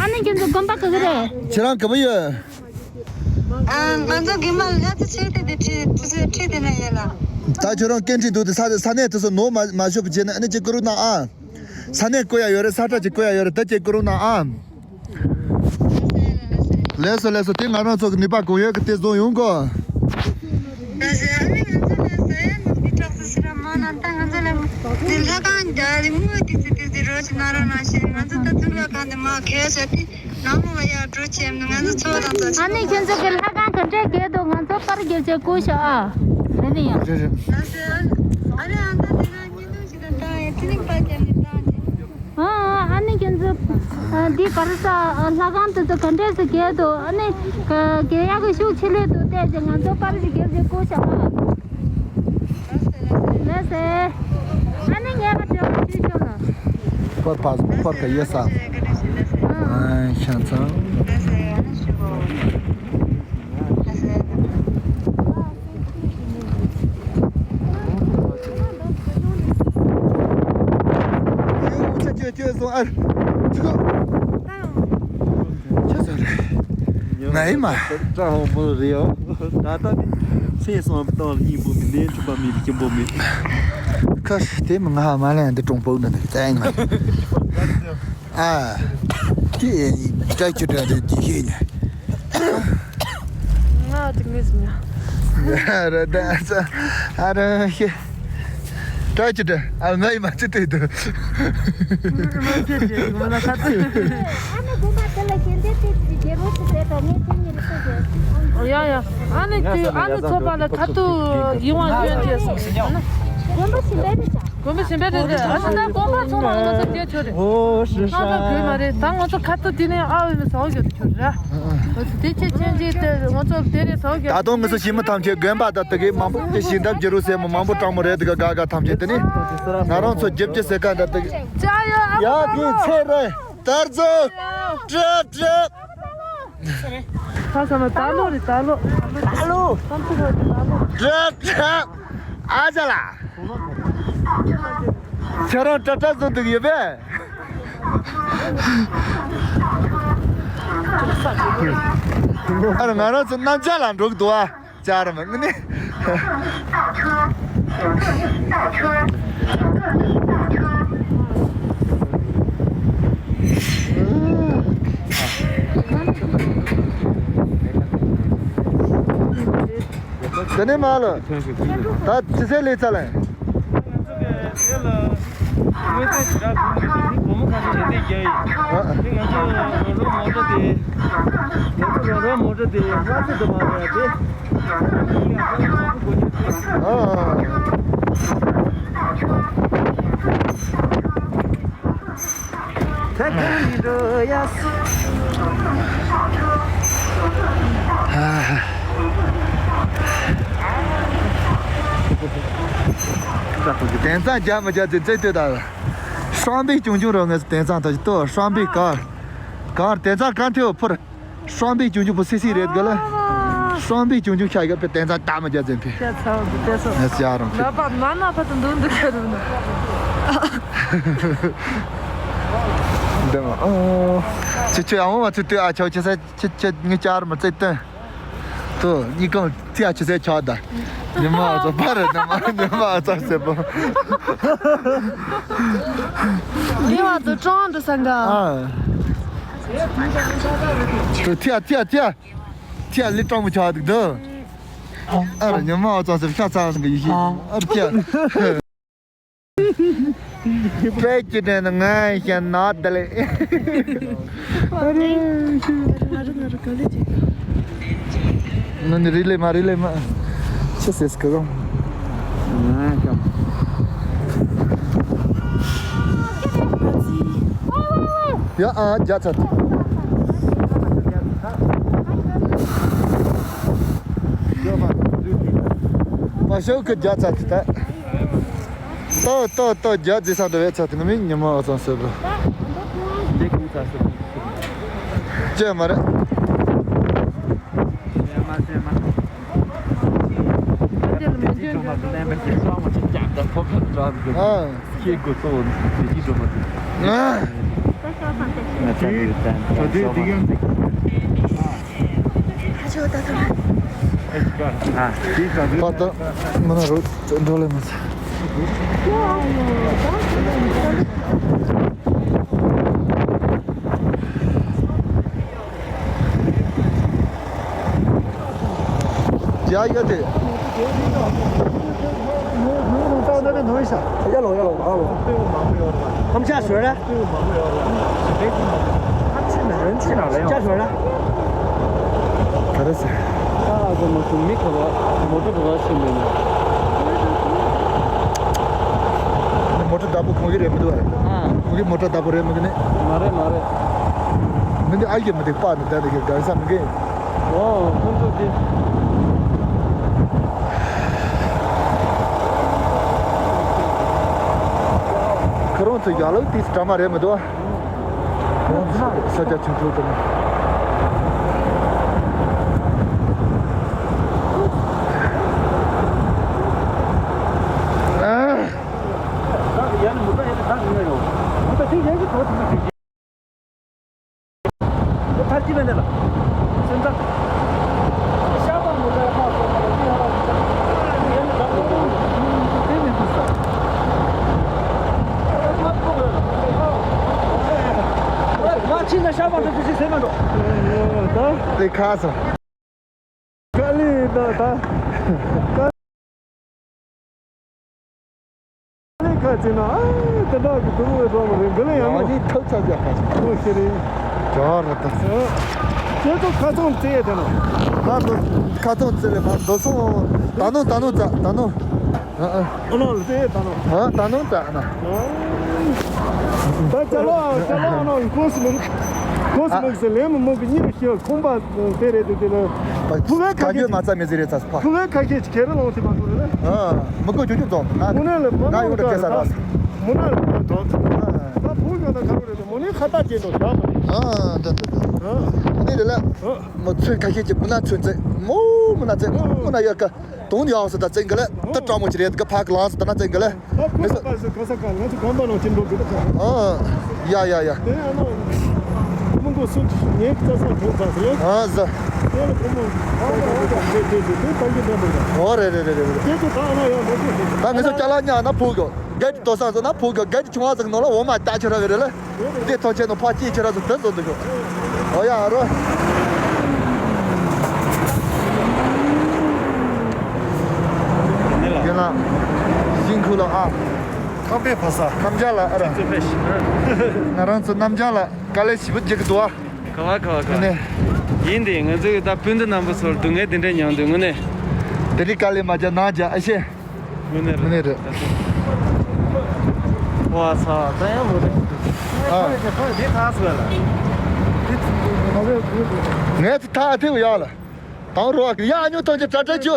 ཨ་ནི་ཁྱོད་ཚོ་དགོན་པ་ག་གི་རེད། ཁྱེད་རང་ག་པར་ཡོད། ང་ཚོ་དགེ་མ་ལ་ཚེ་ཆེ་དེ་དེ་ཁྲིད་དེ་ཁྲིད་དེ་ན་ཡོད་ལ། ད་ཁྱོད་རང་སྐད་འཕྲིན་འདུག་དེ་ས་ས་གནས་དེ་ཚོ་ནོར་མ་མ་ཤོར་བ་བྱས་ན་ཨ་ནི་ཅིག་བཀུར་རོགས་གནང་ཨ། ས་གནས་བཀོད་ཡ་ཡོད་རེད། ས་ཁྲ་ཅིག་བཀོད་ཡ་ཡོད་རེད། ད་ཅིག་བཀུར་རོགས་གནང་ཨ། ལེགས་སོ་ལེགས་སོ། དེ་ང་རང་ཚོ་གི་ནུས་པ་གང་ཡོད་ཀྱི་དེ་བཟུང་ཡོང་གོ། ད་ཟེར་ཨ་ནི་ང་ཚོ་ལ་ཟེར་ཡ་ནི་དེ་གྲོགས་སུ་ཟེར་ར་མ་ན་ད་ང་ཚོ་ལ་དེ་ལྷ་ཁང་རྒྱ་རི་མོ་དེ་ཚོ་དེ་ཚོ་རོ་ཅིག་ན་རོ་ན་ཤེས་ང་ཚོ་ད་ཚུར་ལྷ་ཁང་དེ་མ་གས་ཤ་དེ། ནང་མི་བ་ཡར་འགྲོ་ཆེམ་ནི་ང་ཚོ་ཚོ་དང་ཚོ་ཆེམ། ཨ་ནི་ཁྱོད་ཚོ་གི་ལྷ་ཁང་ག་འདྲས་གས་འདུག་ང་ཚོ་པར་རྒྱབ་ཆེ་བསྐུར་ཤོག་ཨ། རེད་ནི་ཡང་། རེད་རེད། ཨ་ནི་ཨ་ད་དེ་ན་ཉིན་ལུགས་ཞིག་དང་བཏང་ཡ་ཚི་ལིང་པར་རྒྱབ་ནི་བཏང་ཅི། ཨ་ཨ་ནི་ཁྱོད་ཚོ་འདི་ག་རེ་ས་ལྷ་ཁང་དེ་ཚོ་ག་འདྲས་སུ་གས་འདུག་ཨ་ནི་གས་ཡག་གི་ཤུགས་ཆེ་ལེ་འདུག་བལྟས་ཅི་ང་ཚོ་པར་ཞིག་རྒྱབ་ཆེ་བསྐུར་ཤོག་ཨ། ལགས་སེ། ཨ་ནི་ངས་ཁ་བྲལ་བ་ཞུས་ཤོག་ན། ཁོ་ཕ་ཁོ་ཕ་ཡེ་ས། ཨ་ཤ་ཚ། ཁྱོད་ཁྱོད་སོང་ཨ། ཁྱོད། ཁྱོད་སོང་རེད། ང་ཡིན་མ། ཀྲང་ཧོང་མོ་རེད་ཡོ། ད་ལྟ་ནི་ཚེ་སོང་བཏང་སྙིང་པོ་མི་ནས་འཁྲུག་པ་མི་ལ་སྐྱིན་པོ་མི། ཁ་དེ་མི་ང་མ་ལན་འདི་གྲོང་པོ་འདི་ནི་ཙན་ང་། ཨ། ཀྱེ་ཀྱེ་ཀྱེ་འདྲ་འདི་ཀྱེ་ཀྱེ་ནི། ང་དེ་ངོས་ཟིན་ཡ། ར་ད་ས་ཨ་ར་ཤེ། ཀྲ་ཅི་ཏྲ་ཨ་ང་ཡི་མ་ཅི་ཏེ་དུ། ཨ་ནི་དགོན་པ་དེ་ལ་གཞན་དེ་ཏེ་ཅི་རྒྱལ་པོ་ཅི་ཟེར་དང་ངས་དེ་ཉིད་ལ་ཤོད་དེ། ཡ་ཡ། ཨ་ནི་དུས་ཨ་ནི་ཚོ་པ་ལ་ཁ་ཐུག་ཡིན་བ་ཡོད་ཅེས་སོང་ཟེར་ཡ། དགོན་པ་ཞིག་ལས་རེད་ཅག་དགོན་པ་ཞིག་ལས་རེད་རེད། ཨ་ནི་ད་དགོན་པ་ཚང་མ་ང་ཚོ་དེ་ཆོད་རེད། ཨོ་ཧྲི་ཧྲ། ང་ཚོ་དགོས་མ་རེད། ད་ང་ཚོ་ཁ་ཐུག་དེ་ནས་ཨ་བའི་མི་ཟ་བ་རྒྱབ་དུ་ཆོད་རེད། དེ་ཆེ་ཆེན་གྱིས་དེ་ང་ཚོ་དེ་རེད་ཟ་བ་རྒྱབ། ད་དུང་ངེད་ཚོ་ཞི་མི་ཐམས་ཅད་དགོན་པ་དང་དེ་གའི་མང་པོ་དེ་ཞིང་འདབས་ཀྱི་རུ་སེ་མོ་མང་པོ་གྲོང་མོ་རེད། དེ་ག་ག་ག་ཐམས་ཅད་དེ་ནི་ང་རང་ཚོ་རྒྱབ་ཀྱི་སེ་ཀ་འདྲ་དེ། ཡ་དེ་ཚེ་རེད། དར་ཚོ། ཏྲ་ཏྲ། ཁ་ས་མ་ད་ལོ་རེད་ད་ལོ། ད་ལོ། ཏྲ་ཏྲ། ཨ་ཅག་ལགས། ཁྱེད་རང་ཏྲ་ཏྲ་བཟོ་འདུག་ཡོད་པས། ཨ་ང་རང་ཚོ་གནམ་ལྕགས་ལ་འགྲོ་གི་འདུག་ཨ། ཅག་ར་མ་ངུ་ནི། དེ་ནས་མ་ལ། ད་ཅི་ཟེར་ལས་ཚ་ལ། དངོས་རྫས་ཞེ་དྲག་གོང་མ་ཁ་ཤས་ཞལ་འདེབས་རྒྱག་ཡིན། ཨ། དེ་ང་ཚོ་རོགས་རོགས་མོ་ཊ་དེ། ང་ཚོ་རོགས་རོགས་མོ་ཊ་དེ་ང་ཚོ་དུ་མ་རེད་དེ། ཨ། ད་གང་ཡིན་འགྲོ་ཡ། དེང་སང་རྒྱ་མི་རྒྱ་དེ་རྩེ་ལྟོས་དང་། ཧྲང་པེ་ཅུང་ཅུང་རོ་ངས་དེང་སང་ད་ཅི་ཏོ་ཧྲང་པེ་གར། གར་དེང་སང་གར་ཐེའོ་ཕུར། ཧྲང་པེ་ཅུང་ཅུང་ཕུ་སི་སི་རེད་ག་ལ། ཧྲང་པེ་ཅུང་ཅུང་ཤ་ག་པེ་དེང་སང་ད་མི་རྒྱ་ཙམ་ཕི། ཤ་ཚ་བ་དེ་སོ། ངས་ཡ་རང་ཕི། ལ་པ་མ་ན་ཕ་དུ་འདུག་འདུག་ཁ་རུ་ན། འདི་མ་ཨོ། ཁྱེད་ཁྱེད་ཨ་མ་ཚུ་ལྟོས་ཨ་ཆོ་ཁྱེད་ས་ཁྱེད་ཁྱེད་ངའི་ཅར་མ་རྩེ་སྟོན། ཏོ་གཉིས་གང་ཐི་ཨ་ཁྱེད་ས་ཆག་ད། ཉི་མ་ཨ་ཚོ་པ་རེད་ཉི་མ་ཉི་མ་ཨ་ཚོ་སེ་པོ། ཉི་མ་ཚོ་ཀྲང་འདི་སང་ག་ཨ། ཏོ་ཐི་ཨ་ཐི་ཨ་ཐི་ཨ། ཐི་ཨ་ལི་ཀྲང་མོ་ཆག་འདུག་དོ། ཨ་ར་ཉི་མ་ཨ་ཚོ་སེ་ཤ་ཚ་སང་གི་ཡི་ཤི། ཨ་ར་ཐི་ཨ། པད་ཀྱི་དྲན་ན་ང་ཡང་ན་ད་ལེ། ཨ་རེ། ནི་རི་ལེ་མ་རི་ལེ་མ། ཆི་ཟེར་སྐུ་གང་། ཡ་ཨ་རྒྱ་ཚ། པ་ཤོག་གི་རྒྱ་ཚ་ད། ཏོ་ཏོ་ཏོ་རྒྱ་རྫི་ས་འདྲ་བའི་ཚ་དེ་ནི་མི་ཉི་མ་ཨ་ཙང་ཟེར་བ། ཅེས་མ་རེད། ཨ། ད་ལྟ་མི་ན་རོ་འགྲོ་ལེ་མ་ཚ། ཡ་ཡ་དེ། ཡ་ལོ་ཡ་ལོ་ཨ་ལོ། ཁམ་ཆ་ཞོར་ར། ཆ་ཞོར་ར། ག་རེ་ཟེར། ཨ་གོ་མ་ཐུང་མི་ག་བ་མོ་ཊ་ག་བ་ཤི་མེད་ན། མོ་ཊ་བདག་པོ་ཁོང་གི་རེད་མི་འདུག་ཨ། ཁོང་གི་མོ་ཊ་བདག་པོ་རེད་མི་གི་ནི། མ་རེད་མ་རེད། མི་འདི་ཨ་ཡེ་མི་འདུག་པ་ནི་ད་ནི་གི་ག་རེ་ཟ་མི་གི། ཨོ། ཁོང་ཚོ་དེ། ཁོ་རང་ཚོ་ཡག་ལུགས་དེ་འདྲ་མ་རེད་མི་འདུག་ཨ། ཁོང་ཚོ་ས་ཆ་ཆུང་ཆུང་དུ་ནི། ཨ། དེ་ཁ་སང་། དཀའ་ལས་ད་ད། དཀའ་ལས་ཁ་ཅིག་ན་ཨ་དེ་འདྲ་གི་དུམ་བུ་འགྲོ་མ་རེད། འདི་ལས་ཡང་ཡང་ནི་ཐབས་ཆག་རྒྱག་པ་ཞིག་ཨོ་ཤེ་རེད། ཇོ་ར་ད། ཁྱེད་ཚོ་ཁ་ཚོང་རྩེ་ཡས་དེ་ན། ད་དུ་ཁ་ཚོང་རྩེ་ལས་མ་འདོད་སོང་། ད་ནོ་ད་ནོ་ཙ་ད་ནོ། ཨ་ཨ། ཨ་ནོ་ལ་རྩེ་ཡས་ད་ནོ། ཨ་ད་ནོ་ཙ་ན། ད་ཅ་ལག་ཅ་ལག་ཨ་ནོ་ལ་ཀོ་སི་མིག་ཀོ་སི་མིག་སི་ལེམ་མོ་གི་གཉིས་ཤེས་ཁོང་པ། དེ་རེད་དེ་དེ་ལ། ཕུ་ག་ཁ་ཤས་མ་རྩ་མི་ཟེར་རེད་ཚ་ཕ། ཕུ་ག་ཁ་ཤས་ཀྱི་ཁེ་རེ་ལོང་ཐེ་མ་ཐུ་རེད། ཨ། མི་དགོས་ཆུ་ཆུ་རྫོང་ན། དངོས་གནས་ལ་མ་ན་ཡོང་ད་ཁེ་ས་ར། མོ་ན་ལ་རྫོང་ཚ། ཨ། ད་ཕུ་ག་ད་ཁ་རུ་རེད་མོ་ནི་ཁ་ཏ་ཅན་དུ་ད་མ་རེད། ཨ། འདི་འདི་འདི། ཨ། འདི་རེད་ལ། ཨ། མོ་ཚོན་ཁ་ཤས་ཀྱི་མོ་ན་ཚོན་རྩེ་མོ་མོ་ན་རྩེ་མོ་ན་ཡོད་ཀ་དོན་ཡག་སོ་ད་རྩེ་འགི་ལ་ད་སྤྲང་མོ་ཅི་རེད་གི་ཕ་གི་ལང་སོ་ད་ན་རྩེ་འགི་ལ། ཨ་ཁོ་ཚོ་པ་སི་ག་ས་ག་ང་ཚོ་གམ་པ་ནང་ཆེན་པོ་གི་ད་ཁ། ཨ། ཡ་ཡ་ཡ། དེ་ཨ་ནོ་མི་མགོ་སུ་ངའི་རྩ་ས་གོང་ཚ་ཟེར། ཨ་ཟ། དེ་ལ་ཁོ་མོ་ཨ་ནོ་ཨ་ནོ་དེ་དེ་དེ་དེ་ད་གི་འདྲ་མི་འདྲ། ཨོ་རེད་རེད་རེད་རེད། དེ་ཚོ་ད་ཨ་ནོ་ཡང་མ་ཤེས་ཟེར། ད་ངེད་ཚོ་ཅ་ལག་ཉག་ན་ཕུག་གི་གད་དུ་ས་ཟེར་ན་ཕུག་གི་གད་ཆུང་བ་ཟིག་ནོ་ལ་འོ་མ་ལྟ་ཆེ་ར་གི་རེད་ལ། དེ་ཐོག་ཆེན་ནོ་ཕ་སྐྱིད་ཆེ་ར་ཟིག་དེ་ཟོ་འདུག་གི། ཨོ་ཡ་རོ། ཡིན་ལ། ཞིང་ཁུ་ལ་ཨ། ཁམས་པའི་ཕ་ས། ཁམས་ལྗང་ལ་ཨ་ར། ང་རང་ཚོ་གནམ་ལྗང་ལ་དཀའ་ལས་ཞེ་པོ་རྒྱག་གི་འདུག་ཨ། ག་བ་ག་བ་ག་བ། ནས། ཡིན་ཏེ་ང་ཚོས་ད་སྤུན་ཟླ་རྣམ་པ་ཚོར་སྡུག་བསྔལ་དེ་འདྲ་མྱངས་དུས་དངོས་གནས། དེ་རིང་དཀའ་ལས་མ་རྒྱག་ནང་རྒྱག་ཨ་ཤེ། དངོས་གནས་དངོས་གནས་རེད། རེད། བ་ས་ད་ཡང་མོ་རེད། ཨ། ཁོ་རེད་ཁོ་རེད་དེ་ཐག་སོ་ལ། ངས་ཐག་ཐེབས་ཡག་ལ། དང་རོགས་ཡ་ཉོ་ཐོན་གྱི་དྲ་དྲ་ཅུ།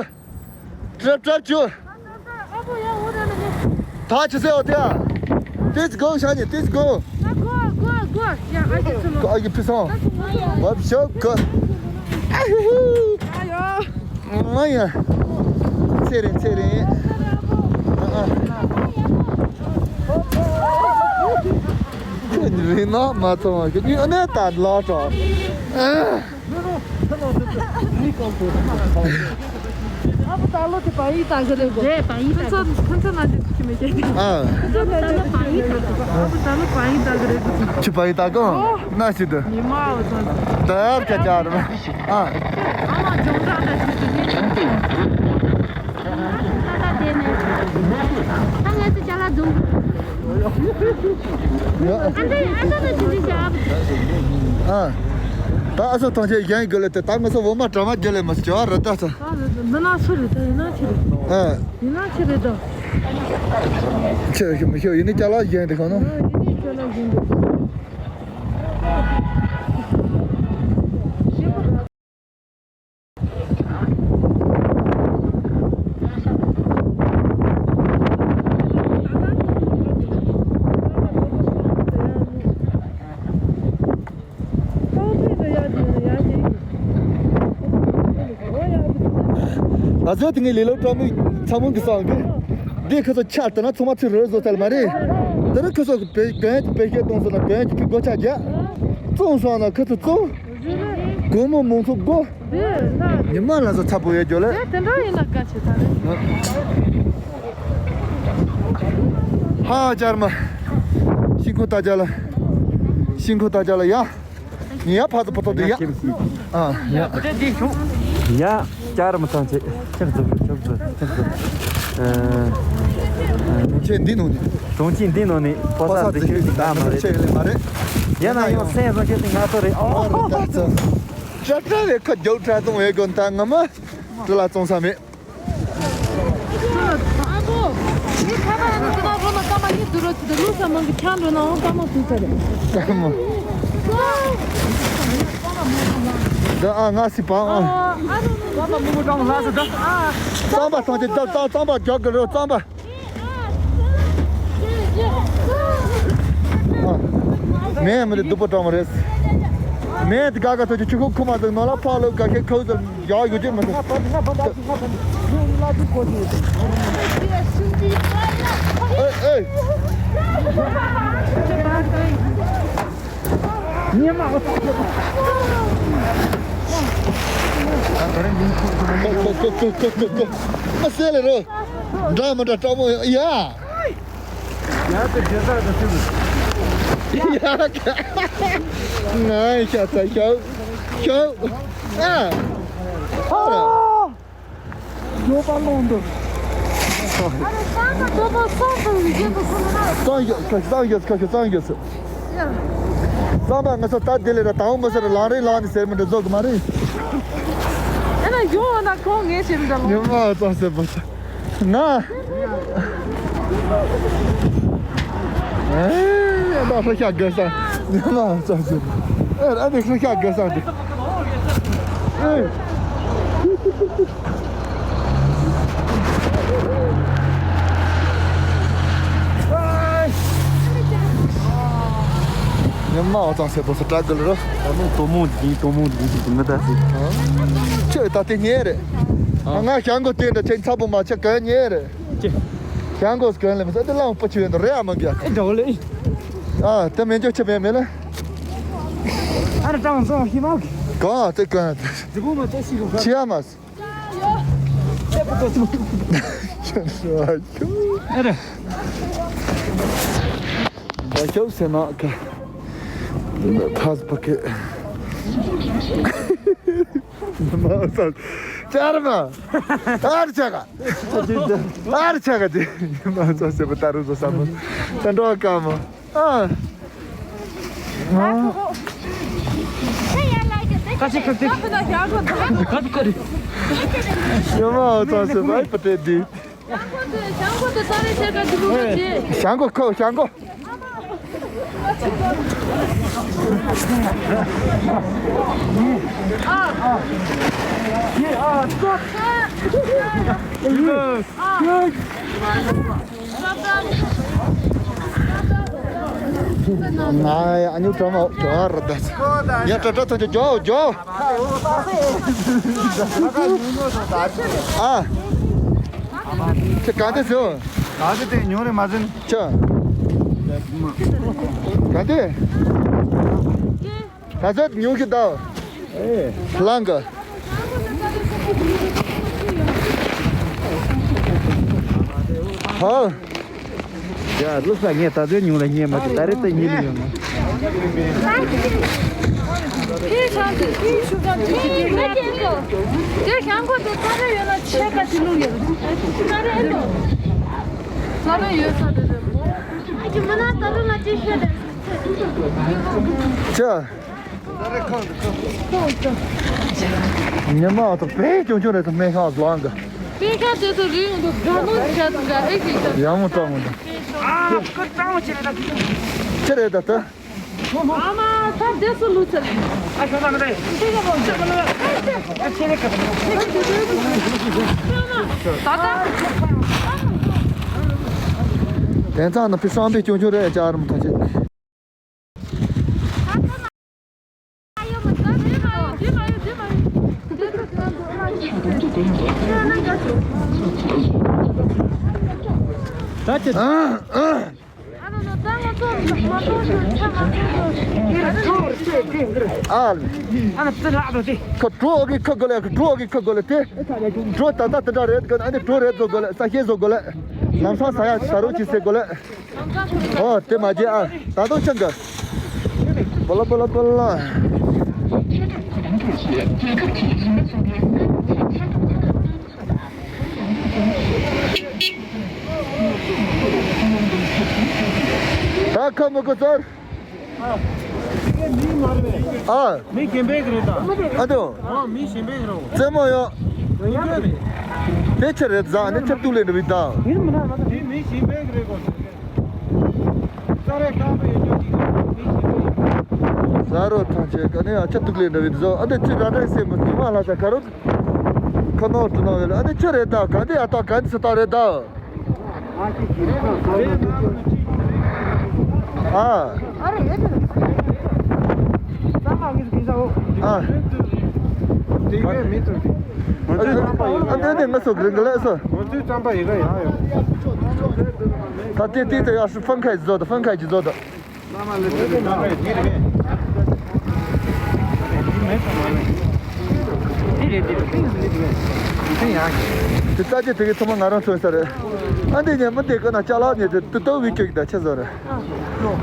དྲ་དྲ་ཅུ། ད་ཆི་ཟེར་བ་དེ་ཨ། Let's go ཤ་ཉེ་let's go། ཨ་ཡི་ཕི་སང་། བབ་ཤོག་གི། ཨ་ཡ། ཚེ་རིང་ཚེ་རིང་། ཨ་ཨ། ཚེ་རིང་ན་མ་ཚང་བ་གི་ཨ་ནེ་ད་ལ་ཏྲ། ཨ་བུ་ད་ལོ་དེ་བ་ཡིག་ལྟ་གི་རེད་གོ། རེད་བ་ཡིག་ལྟ་གི། ཁོ་ཚོ་ཁོ་ཚོ་ན་དེ་ཚུགས་ཀྱི་མེད་ཀྱི། ཨ། ད་ལོ་བ་ཡིག་ལྟ་གི། ཨ་བུ་ད་ལོ་བ་ཡིག་ལྟ་གི་རེད་གོ། ཁྱི་བ་ཡིག་ལྟ་གོ། ཨོ། ན་ཞིག་ཏུ། ཉི་མ་བ་ཚོ། ད་ཀ་ཅར་མ། ཨ། ཨ་མ་ཅོང་ཀྲ་ད་ཞིག་ཏུ་ནི། ད་ད་དེ་ནས། ད་ང་ཚོ་ཅ་ལག་འཛོམས། ཡ། ཨ་འདྲ་ཨ་འདྲ་ན་ཅི་ཟིག་བྱ། ཨ། ད་ཨ་སོ་ཐང་ཆེ་གཞན་གི་ལ་དེ་ད་ང་ཚོ་འོ་མ་གྲ་མ་རྒྱལ་ལས་མ་སི་ཅོ་ར་ད་ཚ། ད་རེད་མི་ན་སུ་རེད། ད་ཡིན་ན་ཆི་རེད། ཨ། ཡིན་ན་ཆི་རེད་ད། ཆི་ཞུ་མི་ཤོ་ཡིན་ནི་ཅ་ལག་གཞན་དེ་གང་ནོ། ཨ་ཡིན་ནི་ཅ་ལག་གཞན་དེ། ང་ཚོའི་དེ་ངའི་ལས་སློབ་གྲྭ་མི་ཚང་མ་གི་སང་གི་འདི་ཁ་ཚ་ཆ་དེ་ན་ཚང་མ་ཚུར་རོལ་བཟོ་ཚར་མ་རེད། དེ་རིང་ཁ་ཚ་གི་བེ་གན་གི་བེ་ཤེ་གཏོང་སོང་ན་གན་གི་གི་སྒོ་ཆ་རྒྱག་བཙོང་སོང་ན་ཁ་ཚ་བཙོང་། སྒོར་མོ་མང་ཚོགས་སྒོ། ཉི་མ་ལ་ཚ་ཚ་པོ་ཡོད་རྒྱུ་ལ། དེ་འདྲ་ཡིན་ན་དགའ་ཆེ་ད་རེད། ཧ་ཅར་མ། ཤིང་ཁུ་ད་ཅ་ལ། ཤིང་ཁུ་ད་ཅ་ལ་ཡ། ཉི་ཡ་ཕ་ཚོ་ཕ་ཚོ་དུ་ཡ། ཨ་ཡ། ཡ་ཅར་མ་ཚང་ཆེ། ཁྱེད་ཚོ་ཁྱེད་ཚོ་ཁྱེད་ཚོ། ཨ། གྲོང་ཁྱེར་འདི་ནང་ནས། གྲོང་ཁྱེར་འདི་ནང་ནས་ཕོ་གསར་འཛིན་སྐྱོང་གི་ང་མ་རེད། ཆེ་ཡོད་ལེ་མ་རེད། ཡང་ན་ཡང་སེམས་བཟང་ཁྱེད་ཚོ་ང་ཚོ་རེད། ཨོ། ཨོ་རེད་ད་ཚོ། ཅ་ཏྲ་ལས་ཁ་རྒྱུག་ཁྲ་གཏོང་བའི་དགོན་ད་ང་མ། དེ་ལ་བཙོང་ས་མེད། ཨ་ཁོ། ངས་ཁ་པར་ཨ་ནི་དེ་ན་རོ་ན་སྐར་མ་གཉིས་བསྡུ་རོགས་བྱེད་དང་། ལུག་ས་མང་གི་ཁྱང་འགྲོ་ན་འོང་། སྐར་མ་བསྡུ་ཚར་རེད། སྐར་མ། ད་ཨ་ང་སི་པང་ཨ། ཨ་རོ་ན་སྐར་མ་མང་པོ་བཏང་ལ་ས་ད། ཨ། རྩམ་པ་ཐང་ཆེ་ད་རྩམ་རྩམ་པ་རྒྱག་གི་རོ་རྩམ་པ། མེ་མི་དེ་སྡུག་པོ་དྲང་མོ་རེད། མེ་དེ་ག་ག་ཐོག་ཆུ་ཁུག་ཁུག་མ་ཐུག་ནོ་ལ་ཕག་ལོ་ག་ཁེ་ཁོ་ཚོ་ཡག་ཡོད་ཅེས་མི་ཐུབ། ཨེ་ཨེ། ཉི་མ་འོ་ཚོགས་ཨ་སེ་ལེ་རོ། འདྲ་མི་འདྲ་སྤྲང་མོ་ཡ། ཡ་དེ་རྒྱལ་ས་དང་ཚུལ། ཡ་ཁ། ང་ཤ་ཚ་ཤའུ་ཤའུ་ཨ། ཨ་ར། ཡོད་པ་ལོང་འདུག་ཨ་ར་སང་ག་དོ་པོ་སོང་སོང་གི་རྒྱལ་པོ་ཁོ་ན། སང་ཡོད་ཁ་སང་ཡོད་ཁ་སང་ཡོད། ཡ། སང་པ་ང་ཚོ་ད་དེ་ལས་ར་དང་མོ་སར་ལང་རེ་ལང་ནི་ཟེར་མི་འདྲ་བཟོ་གི་མ་རེད། ཨ་ན་ཡོང་ན་ཁོང་ངས་བྱེད་མི་འདྲ་མོ། ཉི་མ་ཙང་ཟེར་པ་ས། ང་། ཨེ་ད་ཧྲ་ཤ་དགོས་ས། ཉི་མ་ཙང་ཟེར། ཨེ་ཨ་ནི་ཧྲ་ཤ་དགོས་ས་འདི། ཨེ། ཉི་མ་འོ་ཙང་ཟེར་པོ་ས་དྲག་གི་ལ་རོ། ད་མོ་དོ་མོ་འདི་དོ་མོ་འདི་འདི་མི་ད་སི། ཁྱོད་ད་དེ་ཉེ་རེད། ང་ཞང་གོ་དེ་འདྲ་ཁྱེད་ཚ་པོ་མ་ཆེ་ག་ཉེ་རེད། ཅེ། ཞང་གོ་ག་ལ་མི་ས་དེ་ལའང་པོ་ཆེ་ཡོད་འདུག་རེད་ཨ་མ་གི། ཨེ་འདྲ་བོ་ལེ། ཨ་དེ་མེ་འཇོག་ཆེ་བས་མེད་ལ། ཨ་ར་ཀྲང་སོང་ཧི་མ་གི། གང་དེ་གང་། འདི་བོ་མ་ཏོ་ཤི་གོ་ག། ཆེ་ཨ་མ། ཨ་ར། ད་ཁྱོད་སེ་མ་ཁ། ཐ་སི་པ་ཁེ། མ་ས། ཅར་མ། ཨར་ཆ་ག། ཨར་ཆ་ག་དེ། མ་ས་སེ་པ་ད་རུ་ཟོ་ས་མ། ད་འགྲོ་ཀ་མ། ཨ། ཨ། ཀ་ཅི་ཀ་ཅི། ཀ་ཅི་ཀ་རི། ཡོ་མ་འོ་ཙང་སེ་བའི་པ་ཏེ་དི། ཞང་གོ་དེ་ས་རེ་ཆེ་ཀ་ཅི་ལུ་ཀ་ཅི། ཞང་གོ་ཁོ་ཞང་གོ། ཨ། ཨ། ཨ། ང་ཡ་ཨ་ཉུ་ཏྲ་མ་ཏྲ་ར་ད། ཡ་ཏྲ་ཏྲ་ཐོ་ཇོ་ཇོ། ཨ། ཁྱེད་ག་འདི་ཟེར། ག་འདི་དེ་ཉོ་རེ་མ་ཟིན། ཁྱེད། ག་འདི། ད་ཚོད་ཉུང་ཤི་ད། ལང་ག་ཧོ། ཡ་ལུག་ས་ངས་ད་ཚོད་ཉུང་ལ་རྙེད་མ་ཐུབ། ད་རེས་ད་རྙེད་ནི་ཡོད་མ། ཕེ་ཤང་དེ་ཕེ་ཤུ་ག་ཕེ་ཤུ་ག་དེ་ཤང་གོ་དེ་ཚ་རེ་ཡོད་ན་ཆེ་ག་དེ་ལུག་ཡོད། ཚ་རེ་ཡོད་ས་དེ་རེད། ཨ་ཅི་མ་ན་ད་རུང་ང་ཅི་ཤེས་དེ། ཅི། ཉི་མ་ཐོ་བེ་ཅུང་ཅུང་རེད་ཐོ་སྨན་ཁང་ལང་གི། སྨན་ཁང་དེ་ཚོ་རིང་འདུག་དགའ་མོ་ཆ་ཚང་ག་ཨེ་ཤེས་ཀྱང་། ཡག་མོ་སྤྲང་མོ་འདུག་ཨ་ཁོ་སྤྲང་མོ་ཆེ་རེད་ད། ཆེ་རེད་ད་ད། ཨ་མ་ད་དེ་ཚོ་ལུས་ཚར། ཨ་ཤོ་ད་མི་དེ། ཁྱེད་ཀྱི་ལོ་ཆེ་མ་ལོ། ཨ་ཆེ་རེད་ག་ད་ད། དེང་སང་ནི་ཕི་སང་པའི་ཅུང་ཅུང་རེད་ཅག་རམ་ཐོ་ཆེ། ཨ། ཁ་གྲོ་གི་ཁ་གོ་ལེ། ཁ་གྲོ་གི་ཁ་གོ་ལེ་དེ། གྲོ་ད་ལྟ་དེ་འདྲ་རེད་གི། ཨ་ནི་གྲོ་རེད་བཟོ་གོ་ལེ། ས་ཤེས་བཟོ་གོ་ལེ། ལམ་སང་ས་ཡ་ས་རུ་ཅི་སེ་གོ་ལེ། ཨོ་དེ་མ་བརྗེད་ཨ། ད་དུང་ཆང་གི། པ་ལ་པ་ལ་པ་ལ། ད་ཁ་མི་གོ་ཚར། ཨ། མི་གཞན་པའི་གི་རེད་ད། ཨ་དོ། ཨ་མི་གཞན་པའི་གི་རེད། རྩེད་མོ་ཡོད། ཡིན་གྱི་རེད། དེ་ཆི་རེད་ཟ་ནི་ཆི་ཏུ་ལེ་འདྲ་བི་ད། ཡིན་མི་ན་ང་ཚོ་མི་མི་གཞན་པའི་གི་རེད་གོ། ས་རེད་ཁང་པའི་ཡོད་ཀྱི་མི་གཞན་པའི། ཟ་རོ་ཐང་ཆེ་ག་ནི་ཡང་ཆི་ཏུ་ལེ་འདྲ་བི་ཟོ། ཨ་དེ་ཆི་ར་ར་སེ་མི་ཉི་མ་ལ་ས་ག་རོ། ཁ་ནོར་དུ་ནོར་ཡོད་ལ། ཨ་ནི་ཆི་རེད་ད། ག་འདི་ཨ་ཏོ་ག་འདི་སི་ཏོ་རེད་ད། ཨ། ཨ། ཨ་འདི་ནི་ང་ཚོ་གི་རིང་གི་ལས་སོ། ད་ཏི་ཏི་ཏི་ཡ་ཧྥང་ཁའི་བཟོ་ད། ཧྥང་ཁའི་ཅི་བཟོ་ད། དེ་རྩ་ཆེ་དེ་གའི་ཚང་མ་ང་རང་མཚོན་ས་རེད། ཨ་འདི་ཉན་མི་འདི་ག་ན་ཅ་ལག་ཉེ་དེ་ཏུ་ཏུ་བི་ཅོ་གི་ད་ཆེ་ཟོ་རེད།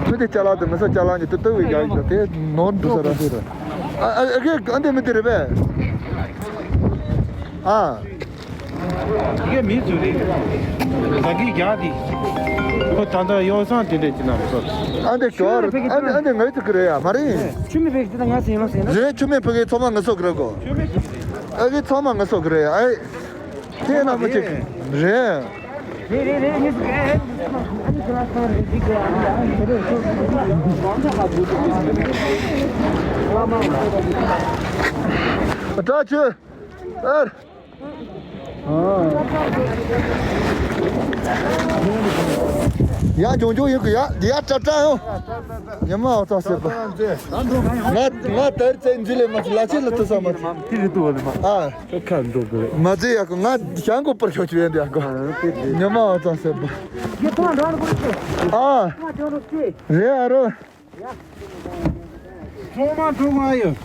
མི་དེ་ཅ་ལག་དེ་མི་ས་ཅ་ལག་ཉེ་ཏུ་ཏུ་བི་ཡ་གི་ད་དེ་ནོར་འདུག་ས་རེད། ཨ་ཨ་གི་ཨ་འདི་མི་དེ་རེད་པས། ཨ། དེ་གའི་མི་ཚོ་རེད། ད་གི་རྒྱག་དེ། ཁོ་ད་ལྟ་ཡོ་སང་དེ་འདྲས་ཅི་ན་མི་ཚོ། ཨ་འདི་ཞོར་ཨ་འདི་ཨ་འདི་ངའི་ཚོ་གི་རེད་ཡ་མ་རེད། ཆུ་མི་ཕེབས་ཀྱི་ད་ང་སེམས་ལ་སེམས་ལ། རེད། ཆུ་མི་ཕེབས་ཀྱི་ཚང་མ་ངའི་ཚོ་གི་རེད་གོ། ཨ་གི་ཚང་མ་ངའི་ཚོ་གི་རེད་ཨ། དེ་ན་མི་གཅིག་རེད། རེད་རེད་རེད་ངའི་ཚོ་གི་རེད། ཨ་ནི་ཁྱོད་རང་ཚོ་རེད་ཅིག་གི་ཨ་ནི་ཁྱོད་རང་ཚོ། ཨ་ད་ཆུ། ཨ། ཡ་ཇོ་ཇོ་ཡོད་གི་ཡ་ཡ་ཏྲ་ཏྲ་ཡོ། ཉི་མ་འོ་ཙང་ཟེར་པ། ང་ང་དར་ཙེ་འཛི་ལེ་མ་ལ་ཆེ་ལ་ཏུ་ས་མ། དེ་རེད་དུ་བ་ལེ་མ། ཨ། ཁ་འགྲོ་གི་རེད། མ་ཙེ་ཡ་གི་ང་ཞང་གོ་པར་ཤོག་ཆུ་ཡན་དེ་ཡ་གོ། ཉི་མ་འོ་ཙང་ཟེར་པ། ཨ། རེད་ཨ་རོ། ཚང་མ་འགྲོ་ག་ཡོད།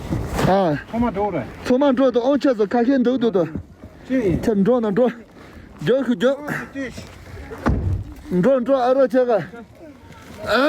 ཨ། ཚང་མ་འགྲོ་རེད། ཚང་མ་འགྲོ་དང་ཨོ་ཆ་ཚོ་ཁ་ཤས་འདུག་འདུག་དང་། ཅི་ཡིན། ཁྱེད་འགྲོ་ན་འགྲོ། རྒྱུགས་ཤིག་རྒྱུགས། འགྲོ་འགྲོ་ཨ་རོ་ཆ་ག། ཨ།